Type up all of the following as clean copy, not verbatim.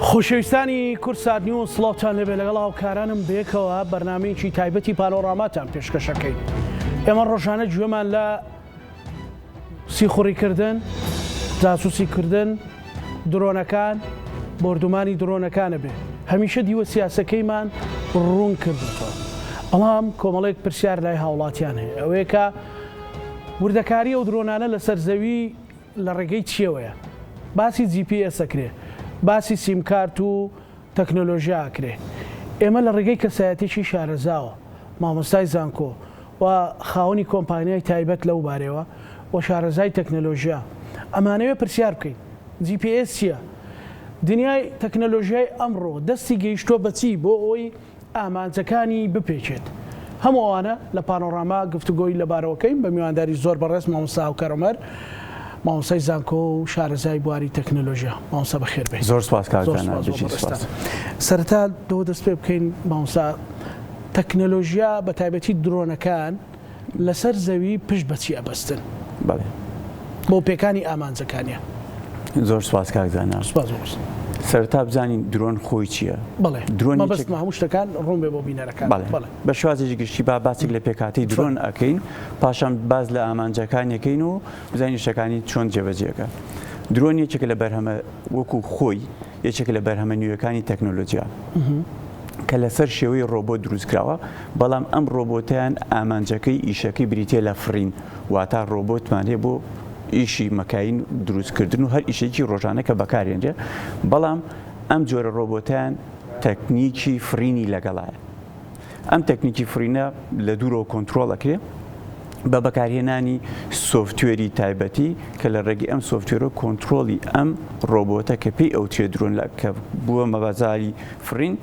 خۆشەویستانی کوردسات نیوز سڵاوتان لێبێ لەگەڵ هاوکارانم بەیەکەوە بەرنمەیەکی تایبەتی پانۆراماتان پێشکەشەکەین ئێمە ڕۆژانە گوێمان لە سیخوڕیکردن، جاسوسی کردن، درۆنەکان، بۆردومانی درۆنەکانە بێ. هەمیشە دیوە سیاسەکەیمان ڕوون کردۆتەوە. بەڵام کۆمەڵێک پرسیار لای هاوڵاتیان هەیە. ئەوەیە کە وردەکاری ئەو درۆنانە لەسەر زەوی لە ڕێگەی چیەوەیە؟ باسی جی پی ئێس ئەکرێ، باسی سیمکارت و تەکنۆلۆژیا ئەکرێ. ئێمە لە ڕێگەی کەسایەتێکی شارەزاوە، مامۆستای زانکۆ و خاوەنی کۆمپانیای تایبەت لەو بارەوە و شارەزای تەکنەلۆژیا ئەمانەوێ پرسیار بکەین جی پی ئێس چیە؟ دنیای تەکنەلۆژیای ئەمڕۆ دەستی گەیشتووە بە چی بۆ ئەوەی ئامانجەکانی بپێکێت؟ هەموو ئەوانە لە پانۆراما گفتوگۆی لەبارەوە کەین بە میوانداری زۆر بەڕێز مامۆستا هاوکار عومەر مامۆستای زانکۆ و شارەزای بواری تەکنەلۆژیا. مامۆستا بەخێر بێی. زۆر سوپاس کاک زۆر دانا سوپاس بۆ بژی بەڕێزتان. سوپاس. سەرەتا لەوە دەست پێ بکەین مامۆستا تەکنەلۆژیا بە تایبەتی درۆنەکان لەسەر زەوی پشت بە چی ئەبەستن؟ بەڵێ. بۆ پێکانی ئامانجەکانیان. زۆر سوپاس کاک زانا. سوپاس بۆ بەڕێزت. سەرەتا بزانین درۆن خۆی چییە؟ بەڵێ. درۆن یەکێک. مەبەستمە هەموو شتەکان ڕوون بێ بۆ بینەرەکان. بەڵێ. بەڵێ. بە شێوازێکی گشتی با باسێک لە پێکهاتەی درۆن ئەکەین، پاشان باس لە ئامانجەکانی ئەکەین و بزانین ئیشەکانی چۆن جێبەجێ ئەکات. درۆن یەکێکە لە بەرهەمە وەکوو خۆی یەکێکە لە بەرهەمە نوێیەکانی تەکنۆلۆجیا کە لەسەر شێوەی ڕۆبۆت دروست کراوە، بەڵام ئەم ڕۆبۆتەیان ئامانجەکەی ئیشەکەی بریتییە لە فڕین، واتا ڕۆبۆتمان هەیە بۆ ئیشی مەکاین دروستکردن و هەر ئیشێکی ڕۆژانە کە بەکارێنرێ، بەڵام ئەم جۆرە ڕۆبۆتیان تەکنیکی فڕینی لەگەڵایە. ئەم تەکنیکی فڕینە لە دوورەوە کۆنترۆڵ ئەکرێ بە بەکارهێنانی software ی تایبەتی کە لە ڕێگەی ئەم software ە کۆنترۆڵی ئەم ڕۆبۆتە کە پێی ئەوترێ درۆن لە کە بووە مەبازاری فڕین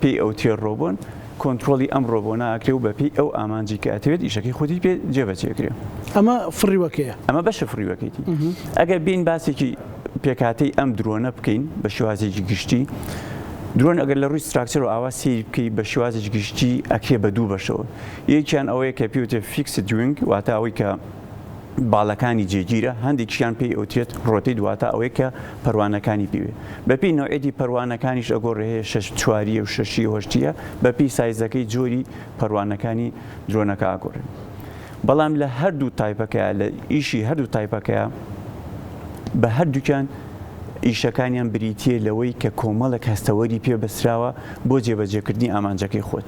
پێی ئەوترێ ڕۆبۆن کۆنترۆڵی ئەم ڕۆبۆنە ئەکرێ و بەپێی ئەو ئامانجی کە ئەتەوێت ئیشەکەی خۆتی پێ جێبەجێ کرێ. ئەمە فڕیوەکەیە. ئەمە بەشە فڕیوەکەیتی. ئەگەر بێین باسێکی پێکهاتەی ئەم درۆنە بکەین بە شێوازێکی گشتی، درۆن ئەگەر لە ڕووی structure ەوە ئاوا سەیری بکەی بە شێوازێکی گشتی ئەکرێ بە دوو بەشەوە. یەکیان ئەوەیە کە پێی وترێت fixed wing واتە ئەوەی کە باڵەکانی جێگیرە، هەندێکیشیان پێی ئەوترێت rotate واتە ئەوەی کە پەروانەکانی پێوێ. بەپێی نەوعیەتی پەروانەکانیش ئەگۆڕێ هەیە شەش چواریە و شەشیە و هەشتیە، بەپێی سایزەکەی جۆری پەروانەکانی درۆنەکە ئەگۆڕێ. بەڵام لە هەردوو type ەکەیا لە ئیشی هەردوو type ەکەیا بە هەردووکیان ئیشەکانیان بریتییە لەوەی کە کۆمەڵێک هەستەوەری پێ بەستراوە بۆ جێبەجێکردنی ئامانجەکەی خۆت.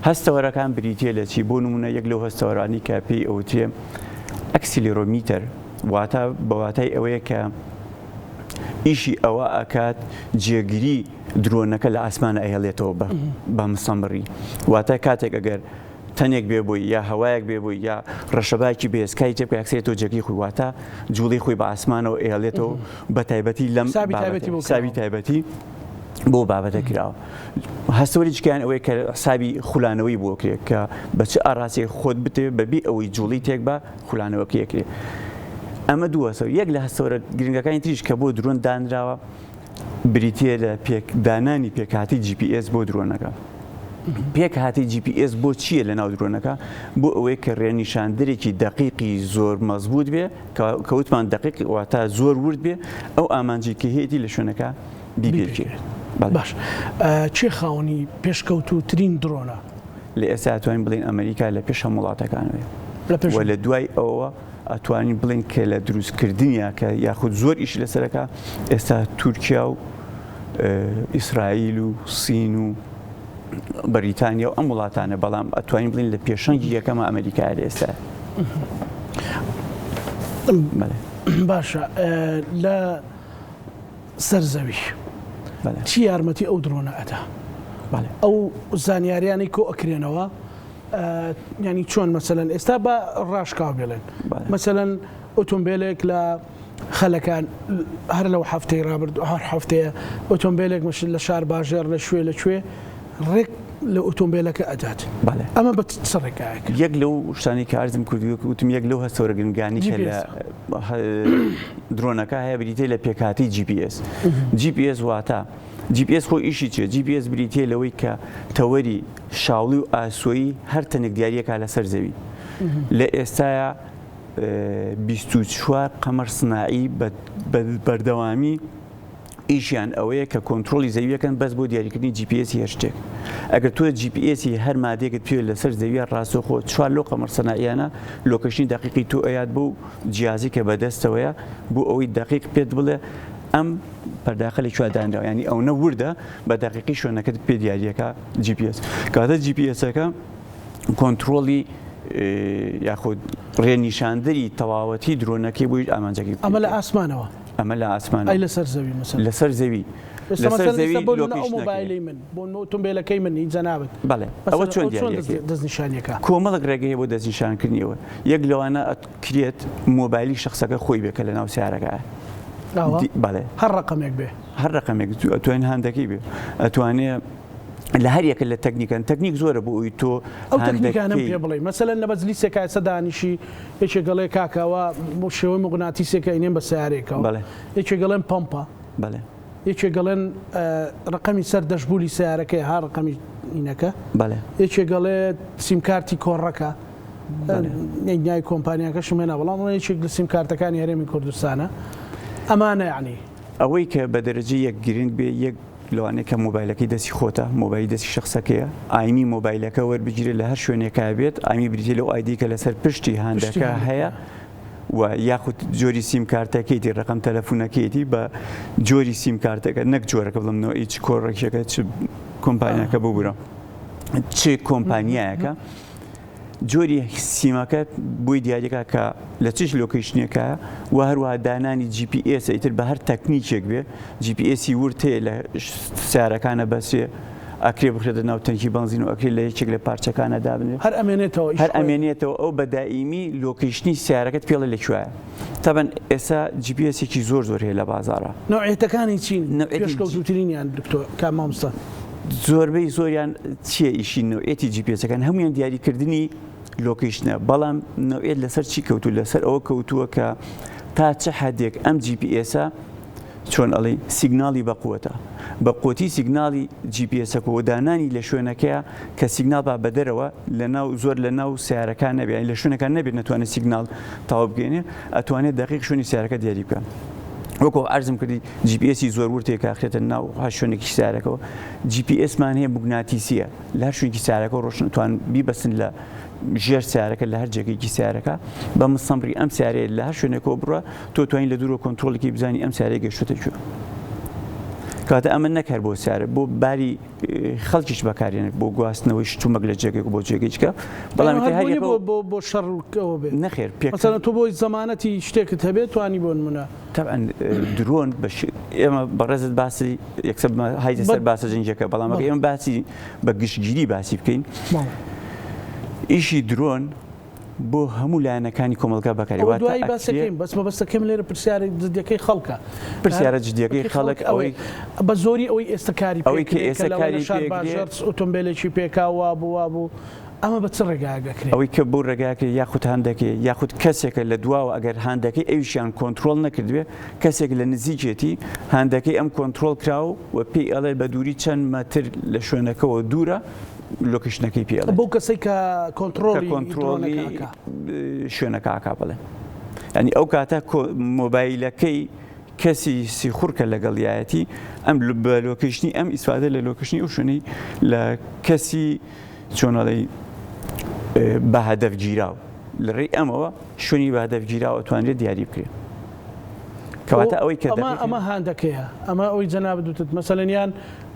هەستەوەرەکان بریتییە لە چی؟ بۆ نموونە یەک لەو هەستەوەرانەی کە پێی ئەوترێ accelerometer واتە بە واتای ئەوەیە کە ئیشی ئەوە ئەکات جێگری درۆنەکە لە ئاسمانە ئەهێڵێتەوە بە بە مستەمڕی واتە کاتێک ئەگەر تەنێک بێ بۆی یا هەوایەک بێ بۆی یا ڕەشەبایەکی بەهێز کاری تێ بکا یەکسەر تۆ جێگەی خۆی واتە جوڵەی خۆی بە ئاسمانەوە ئێڵێتەوە بە تایبەتی لەم حسابی تایبەتی بۆ حسابی تایبەتی بۆ بابەتە کراوە هەستەوەری چکیان ئەوەیە کە حسابی خولانەوەی بۆ کرێت کە بە چ ئاراستەیەک خۆت بتێ بەبێ ئەوەی جوڵی تێک بە خولانەوەکە یەکرێ ئەمە دوو هەستەوە یەک لە هەستەوەرە گرنگەکانی تریش کە بۆ درۆن دانراوە بریتییە لە پێکدانانی پێکهاتەی GPS بۆ درۆنەکە. پێکهاتەی GPS بۆ چییە لە ناو درۆنەکە؟ بۆ ئەوەی کە ڕێنیشاندەرێکی دەقیقی زۆر مەزبوط بێ، کە وتمان دەقیق واتە زۆر ورد بێ، ئەو ئامانجەی کە هەیەتی لە شوێنەکە بیپێکێ. باش کێ خاوەنی پێشکەوتووترین درۆنە؟ لە ئێستا ئەتوانین بڵێین ئەمریکا لە پێش هەموو وڵاتەکانەوەیە و لە دوای ئەوە ئەتوانین بڵێین کە لە دروستکردنیا کە یاخود زۆر ئیشی لەسەرەکە ئێستا تورکیا و ئیسرائیل و سین و بەریتانیا و ئەم وڵاتانە بەڵام ئەتوانین بڵێین لە پێشەنگی یەکەمە ئەمریکا لە ئێستا. باشە لە سەر زەوی چی یارمەتی ئەو درۆنە ئەدا ئەو زانیاریانەی کۆ ئەکرێنەوە یانی چۆن مەسەلەن ئێستا بە ڕاشکاو بڵێن مەسەلەن ئۆتۆمبیلێک لە خەلەکان هەر لەو هەفتەی ڕابرد هەر هەفتەیە ئۆتۆمبیلێک مش لە شار باژێڕ لە شوێ لە کوێ ڕێک لە ئۆتۆمبیلەکە ئەدات ئەمە بە چ ڕێگایەک؟ یەک لەو شتانەی کە عەرزم کرد وتم یەک لەو هەستەوەرە گرنگانی کە لە درۆنەکە هەیە بریتیە لە پێکهاتەی GPS. GPS واتە GPS خۆی ئیشی چیە؟ GPS بریتیە لەوەی کە تەوەری شاوڵی و ئاسۆیی هەر تەنێک دیاریەکا لەسەر زەوی. لە ئێستایا 24 قەمەر سناعی بە بەردەوامی. ئیشیان ئەوەیە کە کۆنترۆڵی زەویەکەن بەس بۆ دیاریکردنی GPS ی هەر شتێک. ئەگەر تۆ GPS ی هەر مادەیەکت پێ لەسەر زەویە ڕاستەوخۆ چوار لەو قەمەر سەنائیانە location ی دەقیقی تۆ ئەیات بەو جیازی کە بەدەستەوەیە بۆ ئەوەی دەقیق پێت بڵێ ئەم پەرداخە لە کوێ دانراوە یانی ئەونە وردە بە دەقیقی شوێنەکەت پێ دیاریەکە GPS کەواتە GPS ەکە کۆنترۆڵی یاخود ڕێنیشاندەری تەواوەتی درۆنەکەی بۆی ئامانجەکەی ئەمە لە ئاسمانەوە ئەمە لە ئاسمانەوە. ئەی لەسەر زەوی مەسەلەن؟ لەسەر زەوی. لەسەر زەوی بۆ نمونە ئەو مۆبایلەی من، بۆ نمونە ئۆتۆمبێلەکەی من، هی جەنابت. بەڵێ. ئەوە چۆن دیاریەکەی؟ دەستنیشانیەکە؟ کۆمەڵێک ڕێگە هەیە بۆ دەستنیشانکردنی ئەوە. یەک لەوانە ئەکرێت مۆبایلی شەخسەکە خۆی بێ کە لەناو سەیارەکایە. ئاوا؟ بەڵێ. هەر ڕەقەمێک بێ؟ هەر ڕەقەمێک ئەتوانێ هاندەکەی بێ. ئەتوانێ لە هەر یەکە لە تەکنیکان، تەکنیک زۆرە بۆ ئەوەی تۆ ئەو تەکنیکانەم پێ بڵێ. مەسەلەن لە مەجلیسێکا ئێستا دانیشی یەکێک ئەڵێ کاکە ئەوە شێوەی موغناتیسێکە ئەینێن بە سەیارەیەکەوە. بەڵێ. یەکێک ئەڵێن پەمپە. بەڵێ. یەکێک ئەڵێن ڕەقەمی سەر دەشبولی سەیارەکەیە ها ڕەقەمی ئینەکە. بەڵێ. یەکێک ئەڵێ سیمکارتی کۆڕەکە. بەڵێ. ناوی کۆمپانیاکەشم هێنا بەڵام ئەڵێن یەکێک لە سیمکارتەکانی هەرێمی کوردستانە. ئەمانە یەعنی. ئەوەی کە بە دەرەجەی یەک گرنگ بێ یەک لەوانەیە کە مۆبایلەکەی دەستی خۆتە، مۆبایلی دەستی شەخسەکەیە، IMEI مۆبایلەکە وەربگیرێت لە هەر شوێنێکا بێت، IMEI بریتیە لەو ID کە لەسەر پشتی هاندەکە هەیە و یاخود جۆری سیم کارتەکەیتی، ڕەقەم تەلەفونەکەیتی بە جۆری سیم کارتەکە نەک جۆرەکە بڵێم نەوعی چ کۆڕێکێکە چ کۆمپانیاکە ببورە چ کۆمپانیایەکە. جۆری سیمەکە بۆی دیاریکا کە لە چ location ێکە و هەروەها دانانی GPS ئیتر بە هەر تەکنیکێک بێ GPS ی ورد هەیە لە سیارەکانە بەسێ ئەکرێ بخرێتە ناو تەنکی بەنزین و ئەکرێ لە یەکێک لە پارچەکانە دابنرێت هەر ئەمێنێتەوە هەر ئەمێنێتەوە ئەو بە دائیمی location ی سیارەکەت پێڵێ لە کوێیە تەبەن ئێستا GPS ێکی زۆر زۆر هەیە لە بازاڕا. نەوعیەتەکانی چین پێشکەوتووترینیان دکتۆر کام مامۆستا؟ زۆربەی زۆریان چیە ئیشی نەوعیەتی GPS ەکان هەمویان دیاریکردنی location ە بەڵام نەوعیەت لەسەر چی کەوتوو لەسەر ئەوە کەوتووە کە تا چ حدێک ئەم GPS ە چۆن ئەڵێ سیگناڵی بەقوەتە بە قوتی سیگناڵی GPS ەکە و دانانی لە شوێنەکەیە کە سیگناڵ با بەدەرەوە لە ناو زۆر لە ناو سیارەکان نەبێ لە شوێنەکان نەبێت نەتوانێت سیگناڵ تاو بگەێنێ ئەتوانێت دقیق شوێنی سیارەکە دیاری بکە وەکو عەرزم کردی GPS ی زۆر ورد هەیە کە ئەخرێتە ناو هەر شوێنێکی سیارەکەوە GPS مان هەیە موگناتیسیە لە هەر شوێنێکی سیارەکەوە ڕۆشن توان بیبەستن لە ژێر سیارەکە لە هەر جێگەیەکی سیارەکە بە مستەمڕی ئەم سیارەیە لە هەر شوێنێکەوە بڕە تۆ توانین لە دوورەوە کۆنترۆڵێکی بزانی ئەم سیارەیە گەشتۆتە کوێ کاتە ئەمە نەک هەر بۆ سیارە بۆ باری خەڵکیش بەکارێنێت بۆ گواستنەوەی شتومەک لە جێگەیەک بۆ جێگەی دیکە بەڵام ئیتر هەر یەکە و- بۆ بۆ شەڕ ئەوە بێت نەخێر پێک مەسەلەن تۆ بۆی زەمانەتی شتێکت هەبێت توانی بۆ نمونە تەبعەن درۆن بە ئێمە بەڕێزت باسی یەکسەر هایتە سەر باسە جەنگیەکە بەڵام ئەگەر ئێمە باسی بە گشتگیری باسی بکەین ئیشی درۆن بۆ هەموو لایەنەکانی کۆمەڵگا بەکاری واتە دوایی باسەکەین بەس مەبەستەکەم لێرە پرسیارە جدیەکەی خەڵکە پرسیارە جدیەکەی خەڵک ئەوەی بە زۆری ئەوەی ئێستا کاری ئەوەی کە ئێستا کاری پێکرێ ئۆتۆمبیلێکی پێکا وابوو وابوو ئەمە بە چ ڕێگایەک ئەکرێ؟ ئەوەی کە بۆ ڕێگایەکە یاخود هاندەکەی یاخود کەسێکە لە دواوە ئەگەر هاندەکەی ئەویشیان کۆنترۆڵ نەکردبێ کەسێک لە نزیکێتی هاندەکەی ئەم کۆنترۆڵ کراو و پێی ئەڵێ بە دووری چەند مەتر لە شوێنەکەوە دوورە location ەکەی پێ ئەڵێت. بەو کەسەی کە کۆنترۆڵی کە کۆنترۆڵی شوێنەکە ئەکا بەڵێ. یانی ئەو کاتە مۆبایلەکەی کەسی سیخوڕ کە لەگەڵیایەتی ئەم بە location ی ئەم ئیسفادە لە location ی ئەو شوێنەی لە کەسی چۆن ئەڵێی بە هەدەف گیراو لە ڕێی ئەمەوە شوێنی بە هەدەف گیراو ئەتوانرێت دیاری بکرێت کەواتە ئەوەی کە ئەمە ئەمە هاندەکەیە ئەمە ئەوەی جەنابت وتت مەسەلەن یان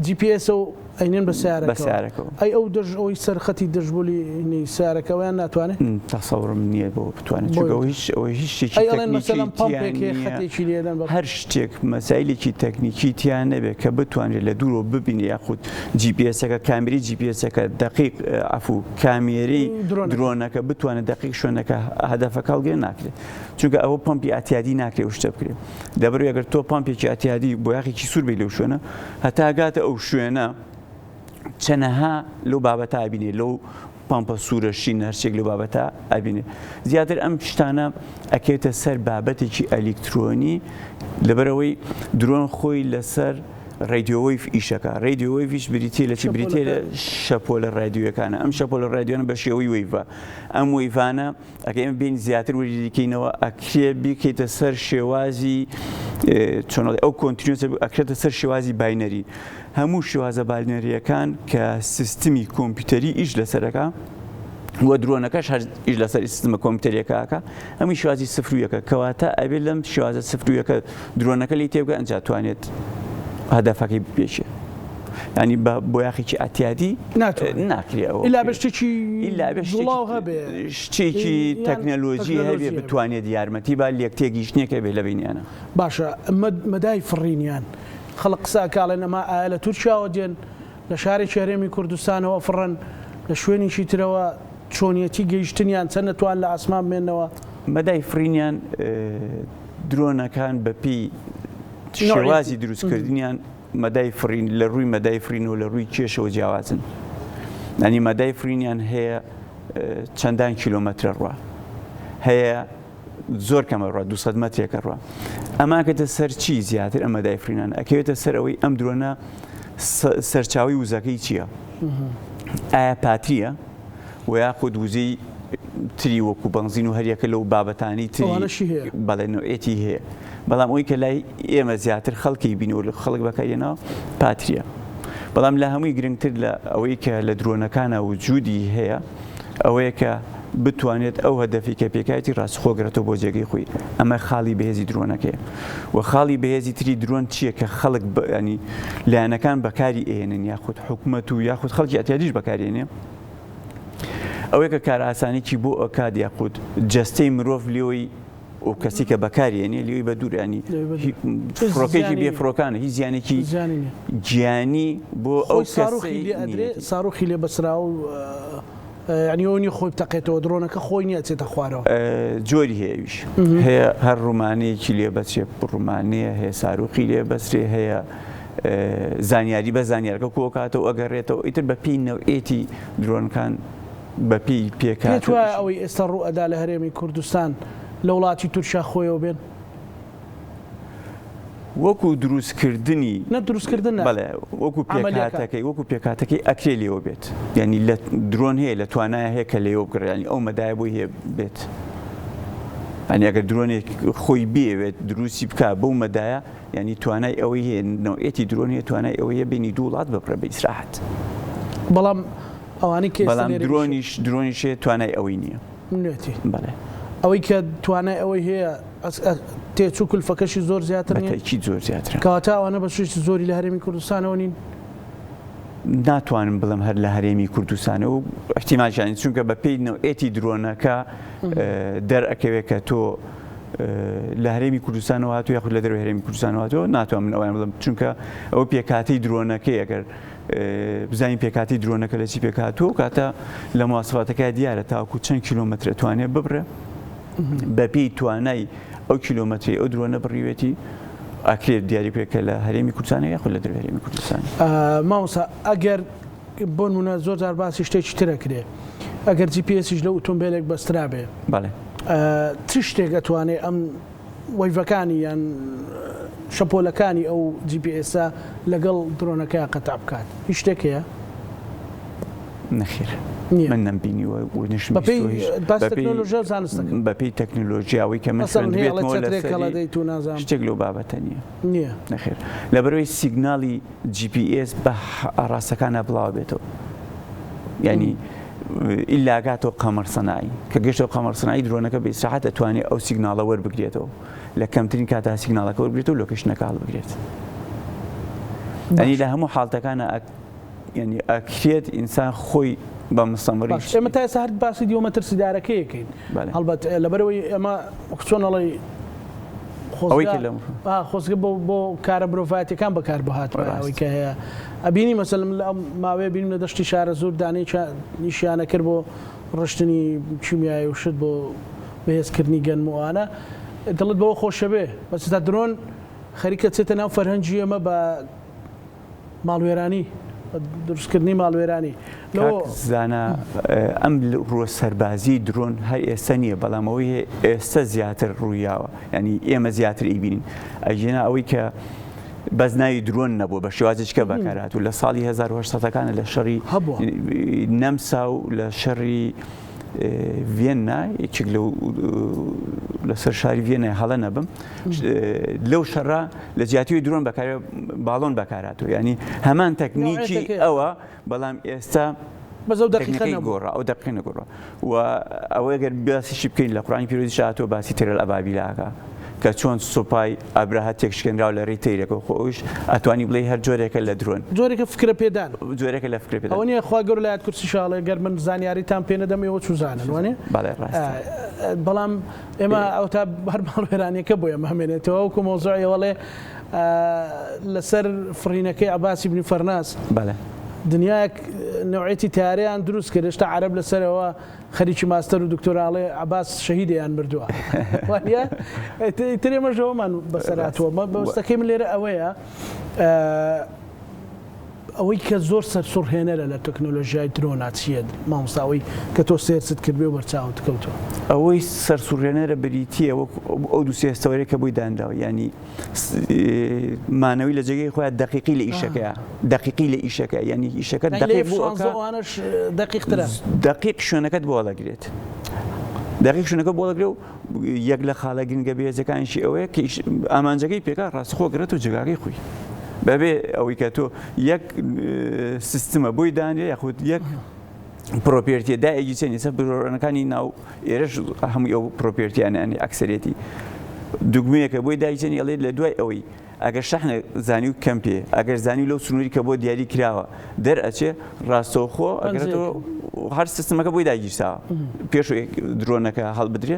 GPS و ئەینێن بە سیارەکەوە بە سیارەکەوە ئەی ئەو دەژ ئەوەی سەر خەتی دەژبولی سیارەکەوەیان ناتوانێت تەسەورم نییە بۆ بتوانێت چونکە ئەوە هیچ ئەوە هیچ شتێکی ئەی ئەڵێن تەکنیکی مەسەلەن تیا پەمپێک هەیە نییە خەتێکی لێدەن بە هەر شتێک مەسایلێکی تەکنیکی تیا نەبێت کە بتوانرێت لە دوورەوە ببینێ یاخود GPS ەکە کامێرەی GPS ەکە دەقیق عەفو کامێرەی درۆنەکە. درۆنەکە بتوانێت دەقیق شوێنەکە هەدەفەکە هەڵگرێت ناکرێت چونکە ئەوە پەمپی ئەتیادی ناکرێت ئەو شتە بکرێت لەبەرئەوەی ئەگەر تۆ پەمپێکی ئەتیادی بۆیاخێکی سوور بی لەو شوێنە هەتا گاتە ئەو شوێنە چەنەها لەو بابەتە ئەبینێ لەو پامپە سوورە شین هەرچێک لەو بابەتە ئەبینێ زیاتر ئەم شتانە ئەکەوێتە سەر بابەتێکی ئەلیکترۆنی لەبەرەوەی درۆن خۆی لەسەر radio wave ئیشەکە radio wave یش بریتیە لە چی بریتیە لە شەپۆلە ڕادیۆیەکانە ئەم شەپۆلە ڕادیۆنە بە شێوەی wave ە ئەم wave انە ئەگەر ئێمە بێین زیاتر وریدیکەینەوە ئەکرێ بیکەیتە سەر شێوازی چۆن ئەڵێ ئەو continuous ئەکرێتە سەر شێوازی binary هەموو شێوازە binary یەکان کە سیستمی کۆمپیوتەری ئیش لەسەرەکە و درۆنەکەش هەر ئیش لەسەر سیستمە کۆمپیوتەریەکە ئەکا هەمووی شێوازی سفر و یەکە کەواتە ئەبێ لەم شێوازە سفر و یەکە درۆنەکە لێی تێبگا ئینجا توانێت هەدەفەکەی بپێکێ ینی بە بۆیاخێکی ئەتیادی ناکرێ ئەوە ئیلا بە شتێکی ئیلا بە جوڵاو هەبێ شتێکی تەکنەلۆژی هەبێ بتوانێت یارمەتی با لێک تێگەیشتنێک هەبێ لە بینیانە. باشە مەدای فڕینیان خەڵک قسە ئەکا ئەڵێن ئەمە ئایا لە تورکیاوە دێن لە شارێکی هەرێمی کوردستانەوە ئەفڕن لە شوێنێکی ترەوە چۆنیەتی گەیشتنیان چەند ئەتوان لە ئاسمان بمێنەوە؟ مەدای فڕینیان درۆنەکان بەپێی شێوازی دروستکردنیان مەدای فڕین لە ڕووی مەدای فڕین و لە ڕووی کێشەوە جیاوازن ینی مەدای فڕینیان هەیە چەندان کیلۆمەترە ڕوا هەیە زۆر کەمە ڕوا 200 مەترێکە ڕوا ئەماکەتە سەر چی زیاتر ئەمە دایفرینان ئەکەوێتە سەر ئەوەی ئەم درۆنە سەرچاوی وزەکەی چییە؟ ئایا پاتریە و یاخود وزەی تری وەکو بەنزین و هەریەکە لەو بابەتانی تری بەڵێ نوعێتی هەیە بەڵام ئەوی کە لای ئێمە زیاتر خەڵکی بینەوە لە خەڵک بەکارێنەوە پاتریە بەڵام لە هەمووی گرنگتر لە ئەوەی کە لە درۆنەکانە وجودی هەیە ئەوەیە کە بتوانێت ئەو هەدەفی کە پێکایەتی ڕاستخۆ گرێتەوە بۆ جێگەی خۆی ئەمە خاڵی بەهێزی درۆنەکەیە و خاڵی بەهێزی تری درۆن چییە کە خەڵک ینی لایەنەکان بەکاری ئێنن یاخود حکومەت و یاخود خەڵکی ئەتیادیش بەکارێنێ ئەوەیە کە کارئاسانێکی بۆ ئەکات یاخود جەستەی مرۆڤ لێی و کەسی کە بەکارێنێ لێی بە دوور ینی فڕۆکێکی بێ فڕۆکانە هیچ زیانێکی گیانی بۆ ئەو ساروخی لێ ئەدرێ ساروخی لێ بەسرا و یعنی ئەو نیە خۆی بتەقێتەوە درۆنەکە خۆی نیە چێتە خوارەوە. جۆری هەیە ئەویش هەیە هەر ڕومانەیەکی لێ بەچێ ڕومانەیە هەیە ساروخی لێ بەسرێ هەیە زانیاری بە زانیارەکە کۆکاتەوە ئەگەڕێتەوە ئیتر بە پێی نەوعێتی درۆنکان بە پێی پێکهاتە پێت وایە ئەوەی ئێستا ڕوو ئەدا لە هەرێمی کوردستان لە وڵاتی تورکیا خۆیەوە بێن؟ وەکو دروستکردنی نە دروستکردن نا بەڵێ وەکو پێکهاتەکەی وەکو پێکهاتەکەی ئەکرێ لێوە بێت یعنی لە درۆن هەیە لە توانایە هەیە کە لێوە بگڕێ یعنی ئەو مەدایە بۆی هەیە بێت یعنی ئەگەر درۆنێک خۆی بێوێت دروستی بکا بەو مەدایە یعنی توانای ئەوەی هەیە نەوعێتی درۆن هەیە توانای ئەوەی هەیە بینی دوو وڵات ببڕێ بە ئیسراحەت. بەڵام ئەوانەی کە ئێستا بەڵام درۆنیش درۆنیش هەیە توانای ئەوەی نییە. نوێتی. بەڵێ. ئەوەی کە توانای ئەوەی هەیە تێچوو کولفەکەشی زۆر زیاتر نییە؟ بە تەئکید زۆر زیاترە. کەواتە ئەوانە بەشێکی زۆری لە هەرێمی کوردستانەوە نین؟ ناتوانم بڵێم هەر لە هەرێمی کوردستانەوە و ئیحتیمالیشیان چونکە بە پێی نەوعێتی درۆنەکە دەرئەکەوێت کە تۆ لە هەرێمی کوردستانەوە هاتوو یاخود لە دەرەوەی هەرێمی کوردستانەوە هاتووە ناتوانم من ئەویان بڵێم چونکە ئەوە پێکهاتەی درۆنەکەی ئەگەر بزانین پێکهاتەی درۆنەکە لە چی پێکهاتووە و کاتە لە مواسفاتەکە دیارە تاوەکو چەند کیلۆمەتر ئەتوانێت ببڕێ بەپێی توانای ئەو کیلۆمەتری ئەو درۆنە بڕیوێتی ئەکرێت دیاری بکرێت کە لە هەرێمی کوردستانە یاخود لە دەرەوەی هەرێمی کوردستان. مامۆستا ئەگەر بۆ نمونە زۆر جار باسی شتێکی تر ئەکرێ ئەگەر GPS یش لە ئوتۆمبیلێک بەسترابێ بەڵێ چ شتێک ئەتوانێ ئەم wave ەکانی یان شەپۆلەکانی ئەو GPS ە لەگەڵ درۆنەکەیا قەتع بکات هیچ شتێک هەیە؟ نەخێر من نەمبینیوە و نەشم بەپێی باس تەکنۆلۆژیا و زانستەکە بەپێی تەکنۆلۆژیا ئەوەی کە من خوێندبێتمەوە لەسەری شتێک لەو بابەتە نییە نییە نەخێر لەبەرئەوەی سیگناڵی GPS بە ئاڕاستەکانا بڵاو بێتەوە یعنی ئیلا گاتەوە قەمەر سەناعی کە گەشتەوە قەمەر سەناعی درۆنەکە بە ئیسراحەت ئەتوانێت ئەو سیگناڵە وەربگرێتەوە لە کەمترین کاتا سیگناڵەکە وەربگرێتەوە location ەکە هەڵبگرێت یعنی لە هەموو حاڵتەکانە یعنی ئەکرێت ئینسان خۆی بە مستەمڕی باش ئێمە تا ئێستا هەر باسی دیوە مەترسیدارەکەیەکەین هەڵبەت لەبەرەوەی ئێمە چۆن ئەڵێی خۆزگە بۆ بۆ کارە مرۆڤایەتەکان بەکار بهات ئەوەی کە هەیە ئەبینی مەسەلم لە ماوەیە بینیم لە دەشتی شارە زۆر دانەی نیشیانە کرد بۆ ڕشتنی کیمیایی و شت بۆ بەهێزکردنی گەنم و ئەوانە دڵت بەوە خۆشەبێ بەس تا درۆن خەریکە چێتە ناو فەرهەنگی ئێمە بە ماڵوێرانی، دروستکردنی ماڵوێرانی. کاک زانا ئەم ڕووە سەربازیی درۆن هەر ئێستا نییە، بەڵام ئەوەی هەیە ئێستا زیاتر ڕوویاوە، یانی ئێمە زیاتر ئەیبینین. ئەگینا ئەوەی کە بەس ناوی درۆن نەبووە بە شێوازێکی کە بەکارهاتوو لە ساڵی 1800 ەکانە لە شەڕی هەبووە. نەمسا و لە شەڕی ڤیەننا یەکێک لەو لەسەر شاری ڤیەننا هەڵە نەبم لەو شەڕە لە جیاتی درۆن بەکار باڵۆن بەکارهاتوو ینی هەمان تەکنیکی ئەوە بەڵام ئێستا بەس ئەو دەقیقە تەکنیکەی نەبوو. گۆڕا ئەو دەقیقە نەگۆڕا و ئەوەی گەر باسیشی بکەین لە قورئانی پیرۆزیش هاتووە باسی تەیرەل ئەبابیلە ئەکا کە چۆن سوپای ئەبرەهە تێکشکێنراو لە رێی تەیرەکەوە خۆ ئەویش ئەتوانی بڵێی هەر جۆرێکە لە درۆن. جۆرێکە فکرە پێدان. جۆرێکە لە فکرە پێدان. ئەوە نییە خوا گەورە لە ئایەت کورسیشا ئەڵێ گەر من زانیاریتان پێ نەدەم ئێوە چوزانن وانیە؟ بەڵێ ڕاستە. بەڵام ئێمە ئەوتا هەر ماڵوێرانیەکە بۆ ئێمە ئەمێنێتەوە وەکو مەوزوعی ئەوەڵێ لەسەر فڕینەکەی عەباسی بنی فەرناس بەڵێ. دنیایەک نەوعێتی تەیارەیان دروست کرد هێشتا عەرەب لەسەرەوە خەریکی ماستەر و دکتۆرا ئەڵێ عەباس شەهیدە یان مردووە وانە ئیتر ئێمەش ئەوەمان بەسەر هاتووە مەبەستەکەی من لێرە ئەوەیە ئەوەی کە زۆر سەرسوڕهێنەرە لە تەکنۆلۆژیای درۆنا چییە مامۆستا ئەوەی کە تۆ search ت کردبێ و بەرچاوت کەوتووە؟ ئەوەی سەرسوڕهێنەرە بریتییە وەک ئەو دوو سێ هەستەوەرەی کە بۆی دانراوە یانی مانەوەی لە جێگەی خۆیان دەقیقی لە ئیشەکەیە دەقیقی لە ئیشەکە یانی ئیشەکە دەقیق بۆ ئەکا ئەوانەش دەقیقترە دەقیق شوێنەکەت بۆ هەڵەگرێت دەقیق شوێنەکە بۆ هەڵەگرێ و یەک لە خاڵە گرنگە بەهێزەکانیشی ئەوەیە کە ئامانجەکەی پێکا ڕاستخۆ گرێت و جێگاکەی خۆی بەبێ ئەوەی کە تۆ یەک سیستمە بۆی دانرێ یاخود یەک property یە دایەکی چێن ئێستا درۆنەکانی ناو ئێرەش هەمووی ئەو property یانە ئەکسەرێتی دوگمەیەکە بۆی دایچێنی ئەڵێت لە دوای ئەوەی ئەگەر شەحنە زانی و کەم پێ ئەگەر زانی لەو سنووری کە بۆ دیاری کراوە دەرئەچێ ڕاستەوخۆ ئەگەرێتەوە هەر سیستمەکە بۆی داگیرساوە پێش درۆنەکە هەڵبدرێ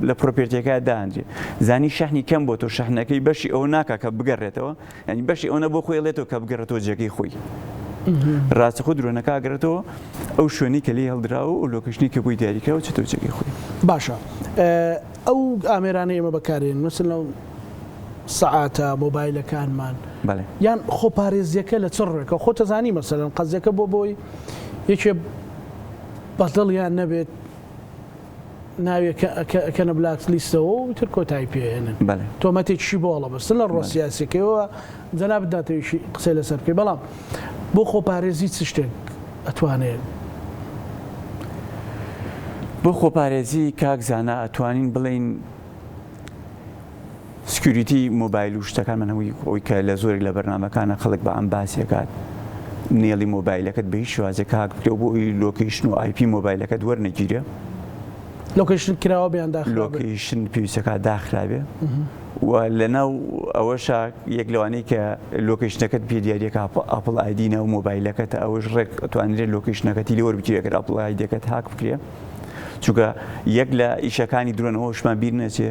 لە property یەکە دانرێ زانی شەحنی کەم بۆ تۆ شەحنەکەی بەشی ئەوە ناکا کە بگەڕێتەوە یعنی بەشی ئەوە بۆ خۆی ئەڵێتەوە کە بگەڕێتەوە جێگەی خۆی ڕاستەخۆ درۆنەکە ئەگەڕێتەوە ئەو شوێنەی کە لێی هەڵدراوە و location ی کە بۆی دیاریکراوە چێتەوە جێگەی خۆی. باشە ئەو ئامێرانەی ئێمە بەکارێن مەسەلەن لەو سەعاتە مۆبایلەکانمان بەڵێ. یان خۆپارێزیەکە لە چ ڕوێکەوە خۆت ئەزانی مەسەلەن قەزیەکە بۆ بۆی یەکێ بەدڵیان نەبێت ناوێ کە ئەکەنە black list ەوە و تر کۆتایی پێهێنن بەڵێ. تۆمەتێکیشی بۆ هەڵەبەستن لە ڕووە سیاسیەکەیەوە جەنابت ناتەوێ قسەی لەسەر بکەی بەڵام بۆ خۆپارێزی چ شتێک ئەتوانێ؟ بۆ خۆپارێزی کاک زانا ئەتوانین بڵێین security مۆبایل و شتەکانمان هەمووی ئەوی کە لە زۆرێک لە بەرنامەکانە خەڵک بە عام باسی ئەکات نێڵی مۆبایلەکەت بە هیچ شێوازێک هاک بکرێ و بۆ ئەوی location و IP مۆبایلەکەت وەرنەگیرێ. location کراوە بێ یان داخرابێ؟ location پێویستەکات داخرابێ و لەناو ئەوەشا یەک لەوانەی کە location ەکەت پێ دیاریەکە Apple ID ناو مۆبایلەکەتە ئەوەش ڕێک ئەتوانرێت location ەکەتی لێ وەربگیرێ گەر Apple ID ەکەت هاک بکرێ. چونکە یەک لە ئیشەکانی درۆن ئەوەشمان بیر نەچێ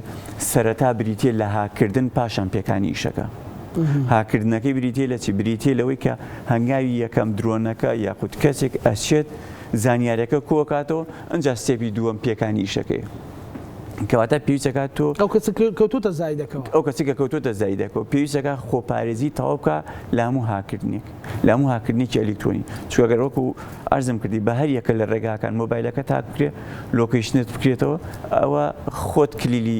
سەرەتا بریتیە لە هاککردن پاشان پێکانی ئیشەکە. هاککردنەکەی بریتیە لە چی؟ بریتیە لەوەی کە هەنگاوی یەکەم درۆنەکە یاخود کەسێک ئەچێت زانیارەکە کۆکاتەوە ئەنجا step ی دووەم پێکانی ئیشەکەی. کەواتە پێویستەکە تۆ ئەو کەسە کەوتوتە زایدەکەوە ئەو کەسی کە کەوتوتە زایدەکەەوە پێویستەکە خۆپارێزی تەواو بکە لە هەموو هاکردنێک لە هەموو هاکردنێکی ئەلیکترۆنی چونکە گەر وەکو عەرزم کردی بە هەر یەکە لە ڕێگاکان مۆبایلەکەت هاک بکرێ location ت بکرێتەوە ئەوە خۆت کلیلی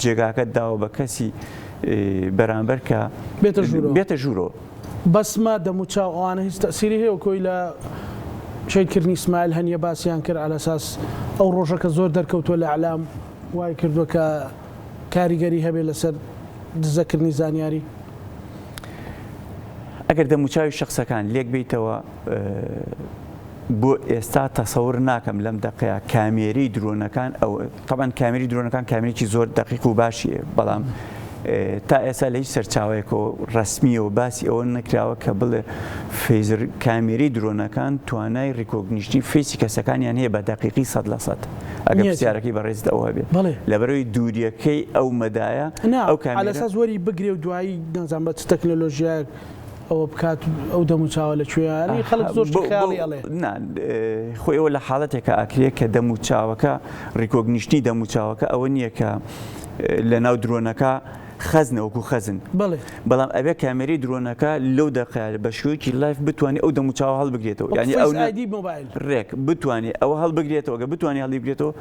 جێگاکەت داوە بە کەسی بەرامبەر کە بێتە ژوورەوە بێتە ژوورەوە. بەسمە دەموچاو ئەوانە هیچ تەئسیری هەیە وەکۆی لە شەهیدکردنی ئیسماعیل هەنیە باسیان کرد عەلەساس ئەو ڕۆژە کە زۆر دەرکەوتوە لە ئیعلام وای کردوە کە کاریگەری هەبێ لەسەر دزەکردنی زانیاری؟ ئەگەر دەموچاوی شەخسەکان لێک بێیتەوە بۆ ئێستا تەسەور ناکەم لەم دەقەیە کامێرەی درۆنەکان ئەو تەبعەن کامێری درۆنەکان کامێرێکی زۆر دەقیق و باشیە بەڵام تا ئێستا لە هیچ سەرچاوەیەکەوە ڕەسمیەوە باسی ئەوە نەکراوە کە بڵێ فەیزر کامێری درۆنەکان توانای recognition ی face ی کەسەکانیان هەیە بە دەقیقی 100% ئەگەر پرسیارەکەی بەڕێزت ئەوە بێ لەبەرەوەی دووریەکەی ئەو مەدایە ئەو کامێرە عەلەساس وەری بگرێ و دوایی نازانم بە چ تەکنەلۆژیایەک ئەوە بکات ئەو دەموچاوە لە کوێیە یانی خەڵک زۆر شتی خەیاڵی ئەڵێ. نا خۆی ئەوە لە حاڵەتێکا ئەکرێ کە دەموچاوەکە recognition ی دەموچاوەکە ئەوە نییە کە لەناو درۆنەکە. خەزنە وەکو خەزن. بەڵێ. بەڵام ئەبێ کامێرەی درۆنەکە لەو دەقەیە بە شێوەیەکی live بتوانێ ئەو دەموچاوە هەڵبگرێتەوە. وەکو یانی ئەو Face ID مۆبایل. ڕێک بتوانێ ئەوە هەڵبگرێتەوە گەر بتوانێ هەڵیبگرێتەوە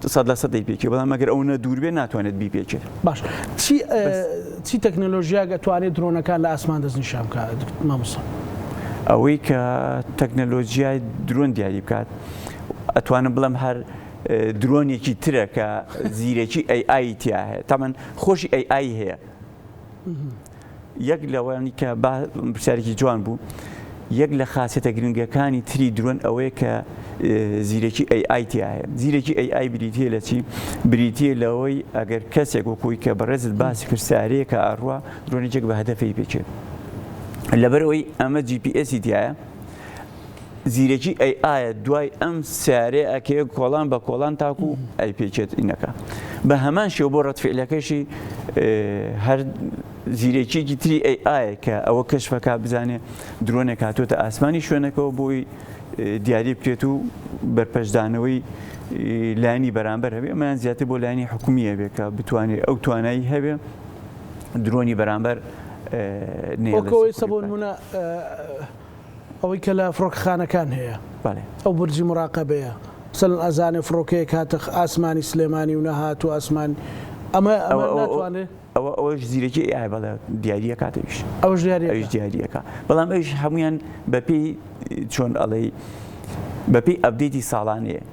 100% دەیپێکێ بەڵام ئەگەر ئەونە دوور بێ ناتوانێت بیپێکێت. باش چی چی تەکنەلۆژیاک ئەتوانێت درۆنەکان لە ئاسمان دەستنیشان بکات مامۆستا؟ ئەوەی کە تەکنەلۆژیای درۆن دیاری بکات ئەتوانم بڵێم هەر درۆنێکی ترە کە زیرەکی AI تیا هەیە تەمەن خۆشی AI هەیە یەک لەوانی کە با پرسیارێکی جوان بوو یەک لە خاصێتە گرنگەکانی تری درۆن ئەوەیە کە زیرەکی AI تیا هەیە زیرەکی AI بریتە لە چی بریتە لەوەی ئەگەر کەسێک وەکوی کە بەڕێزت باسی کرد سارەیەکە ئەڕوا درۆنێکێک بە هەدەفەی پێچێت لەبەرئەوەی ئەمە GPS ی تایە زیرەکی AI یە دوای ئەم سیارەیە ئەکەوێت کۆڵان بە کۆڵان تاکو ئەیپێکێت ئینەکە بە هەمان شێوە بۆ ڕەتفعلەکەشی هەر زیرەکیەکی تری AI یە کە ئەوە کەشفەکە بزانێ درۆنێک هاتووەتە ئاسمانی شوێنەکەەوە بۆی دیاری بکرێت و بەرپەشدانەوەی لایەنی بەرامبەر هەبێ ئەمەیان زیاتر بۆ لایەنی حکومیە بێ کە بتوانێت ئەو توانایی هەبێ درۆنی بەرامبەر نەیەڵێ سەبۆ نمونە ئەوەی کە لە فڕۆکەخانەکان هەیە ئەو بورجی موراقەبەیە مەسەلەن ئەزانێ فڕۆکەیەک هاتە ئاسمانی سلێمانی و نەهات و ئاسمانی ئەمە ئەمە ناتوانێ ئەوە ئەوەش زیرەکی AI بەڵێ دیاریە کات ئەویش ئەوش دیاریە ئەویش دیاریەکە بەڵام ئەویش هەمویان بەپێی چۆن ئەڵێی بەپێی update ی ساڵانەیە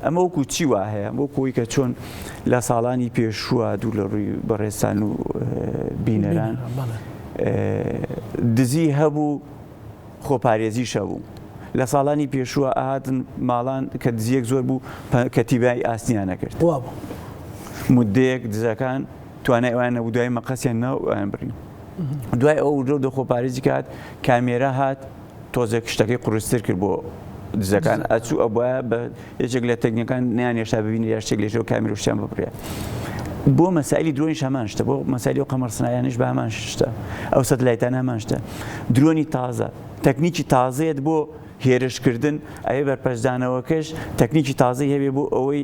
ئەمە وەکو چی وا هەیە وەکو ئەوەی کە چۆن لە ساڵانی پێشووە دوور لە ڕووی بەڕێزتان و بینەران دزی هەبوو خۆپارێزیش هەبوو لە ساڵانی پێشووە ئاهاتن ماڵان کە دزیەک زۆر بوو کەتیبای ئاسنیان نەکرد مدەیەک دزەکان توانای ئەویان نەبوو دوای مەقەسیان ناو ئەویان بڕی دوای ئەو وردە وردە خۆپارێزی کات کامێرا هات تۆزێک شتەکەی قورستر کرد بۆ دزەکان ئەچوو ئەبوایە بە یەکێک لە تەکنیکەکان نیان هێشتا ببینی یا شتێک لێشەوە کامێرا شتیان ببڕێ بۆ مەسایلی درۆنیش هەمان شتە بۆ مەسایلی و قەمەر سنایانیش بە هەمان شتە ئەو سەتلایتانە هەمان شتە درۆنی تازە تەکنیکی تازەیەت بۆ هێرشکردن ئەوێ بەرپەرچدانەوەکەش تەکنیکی تازەی هەبێ بۆ ئەوەی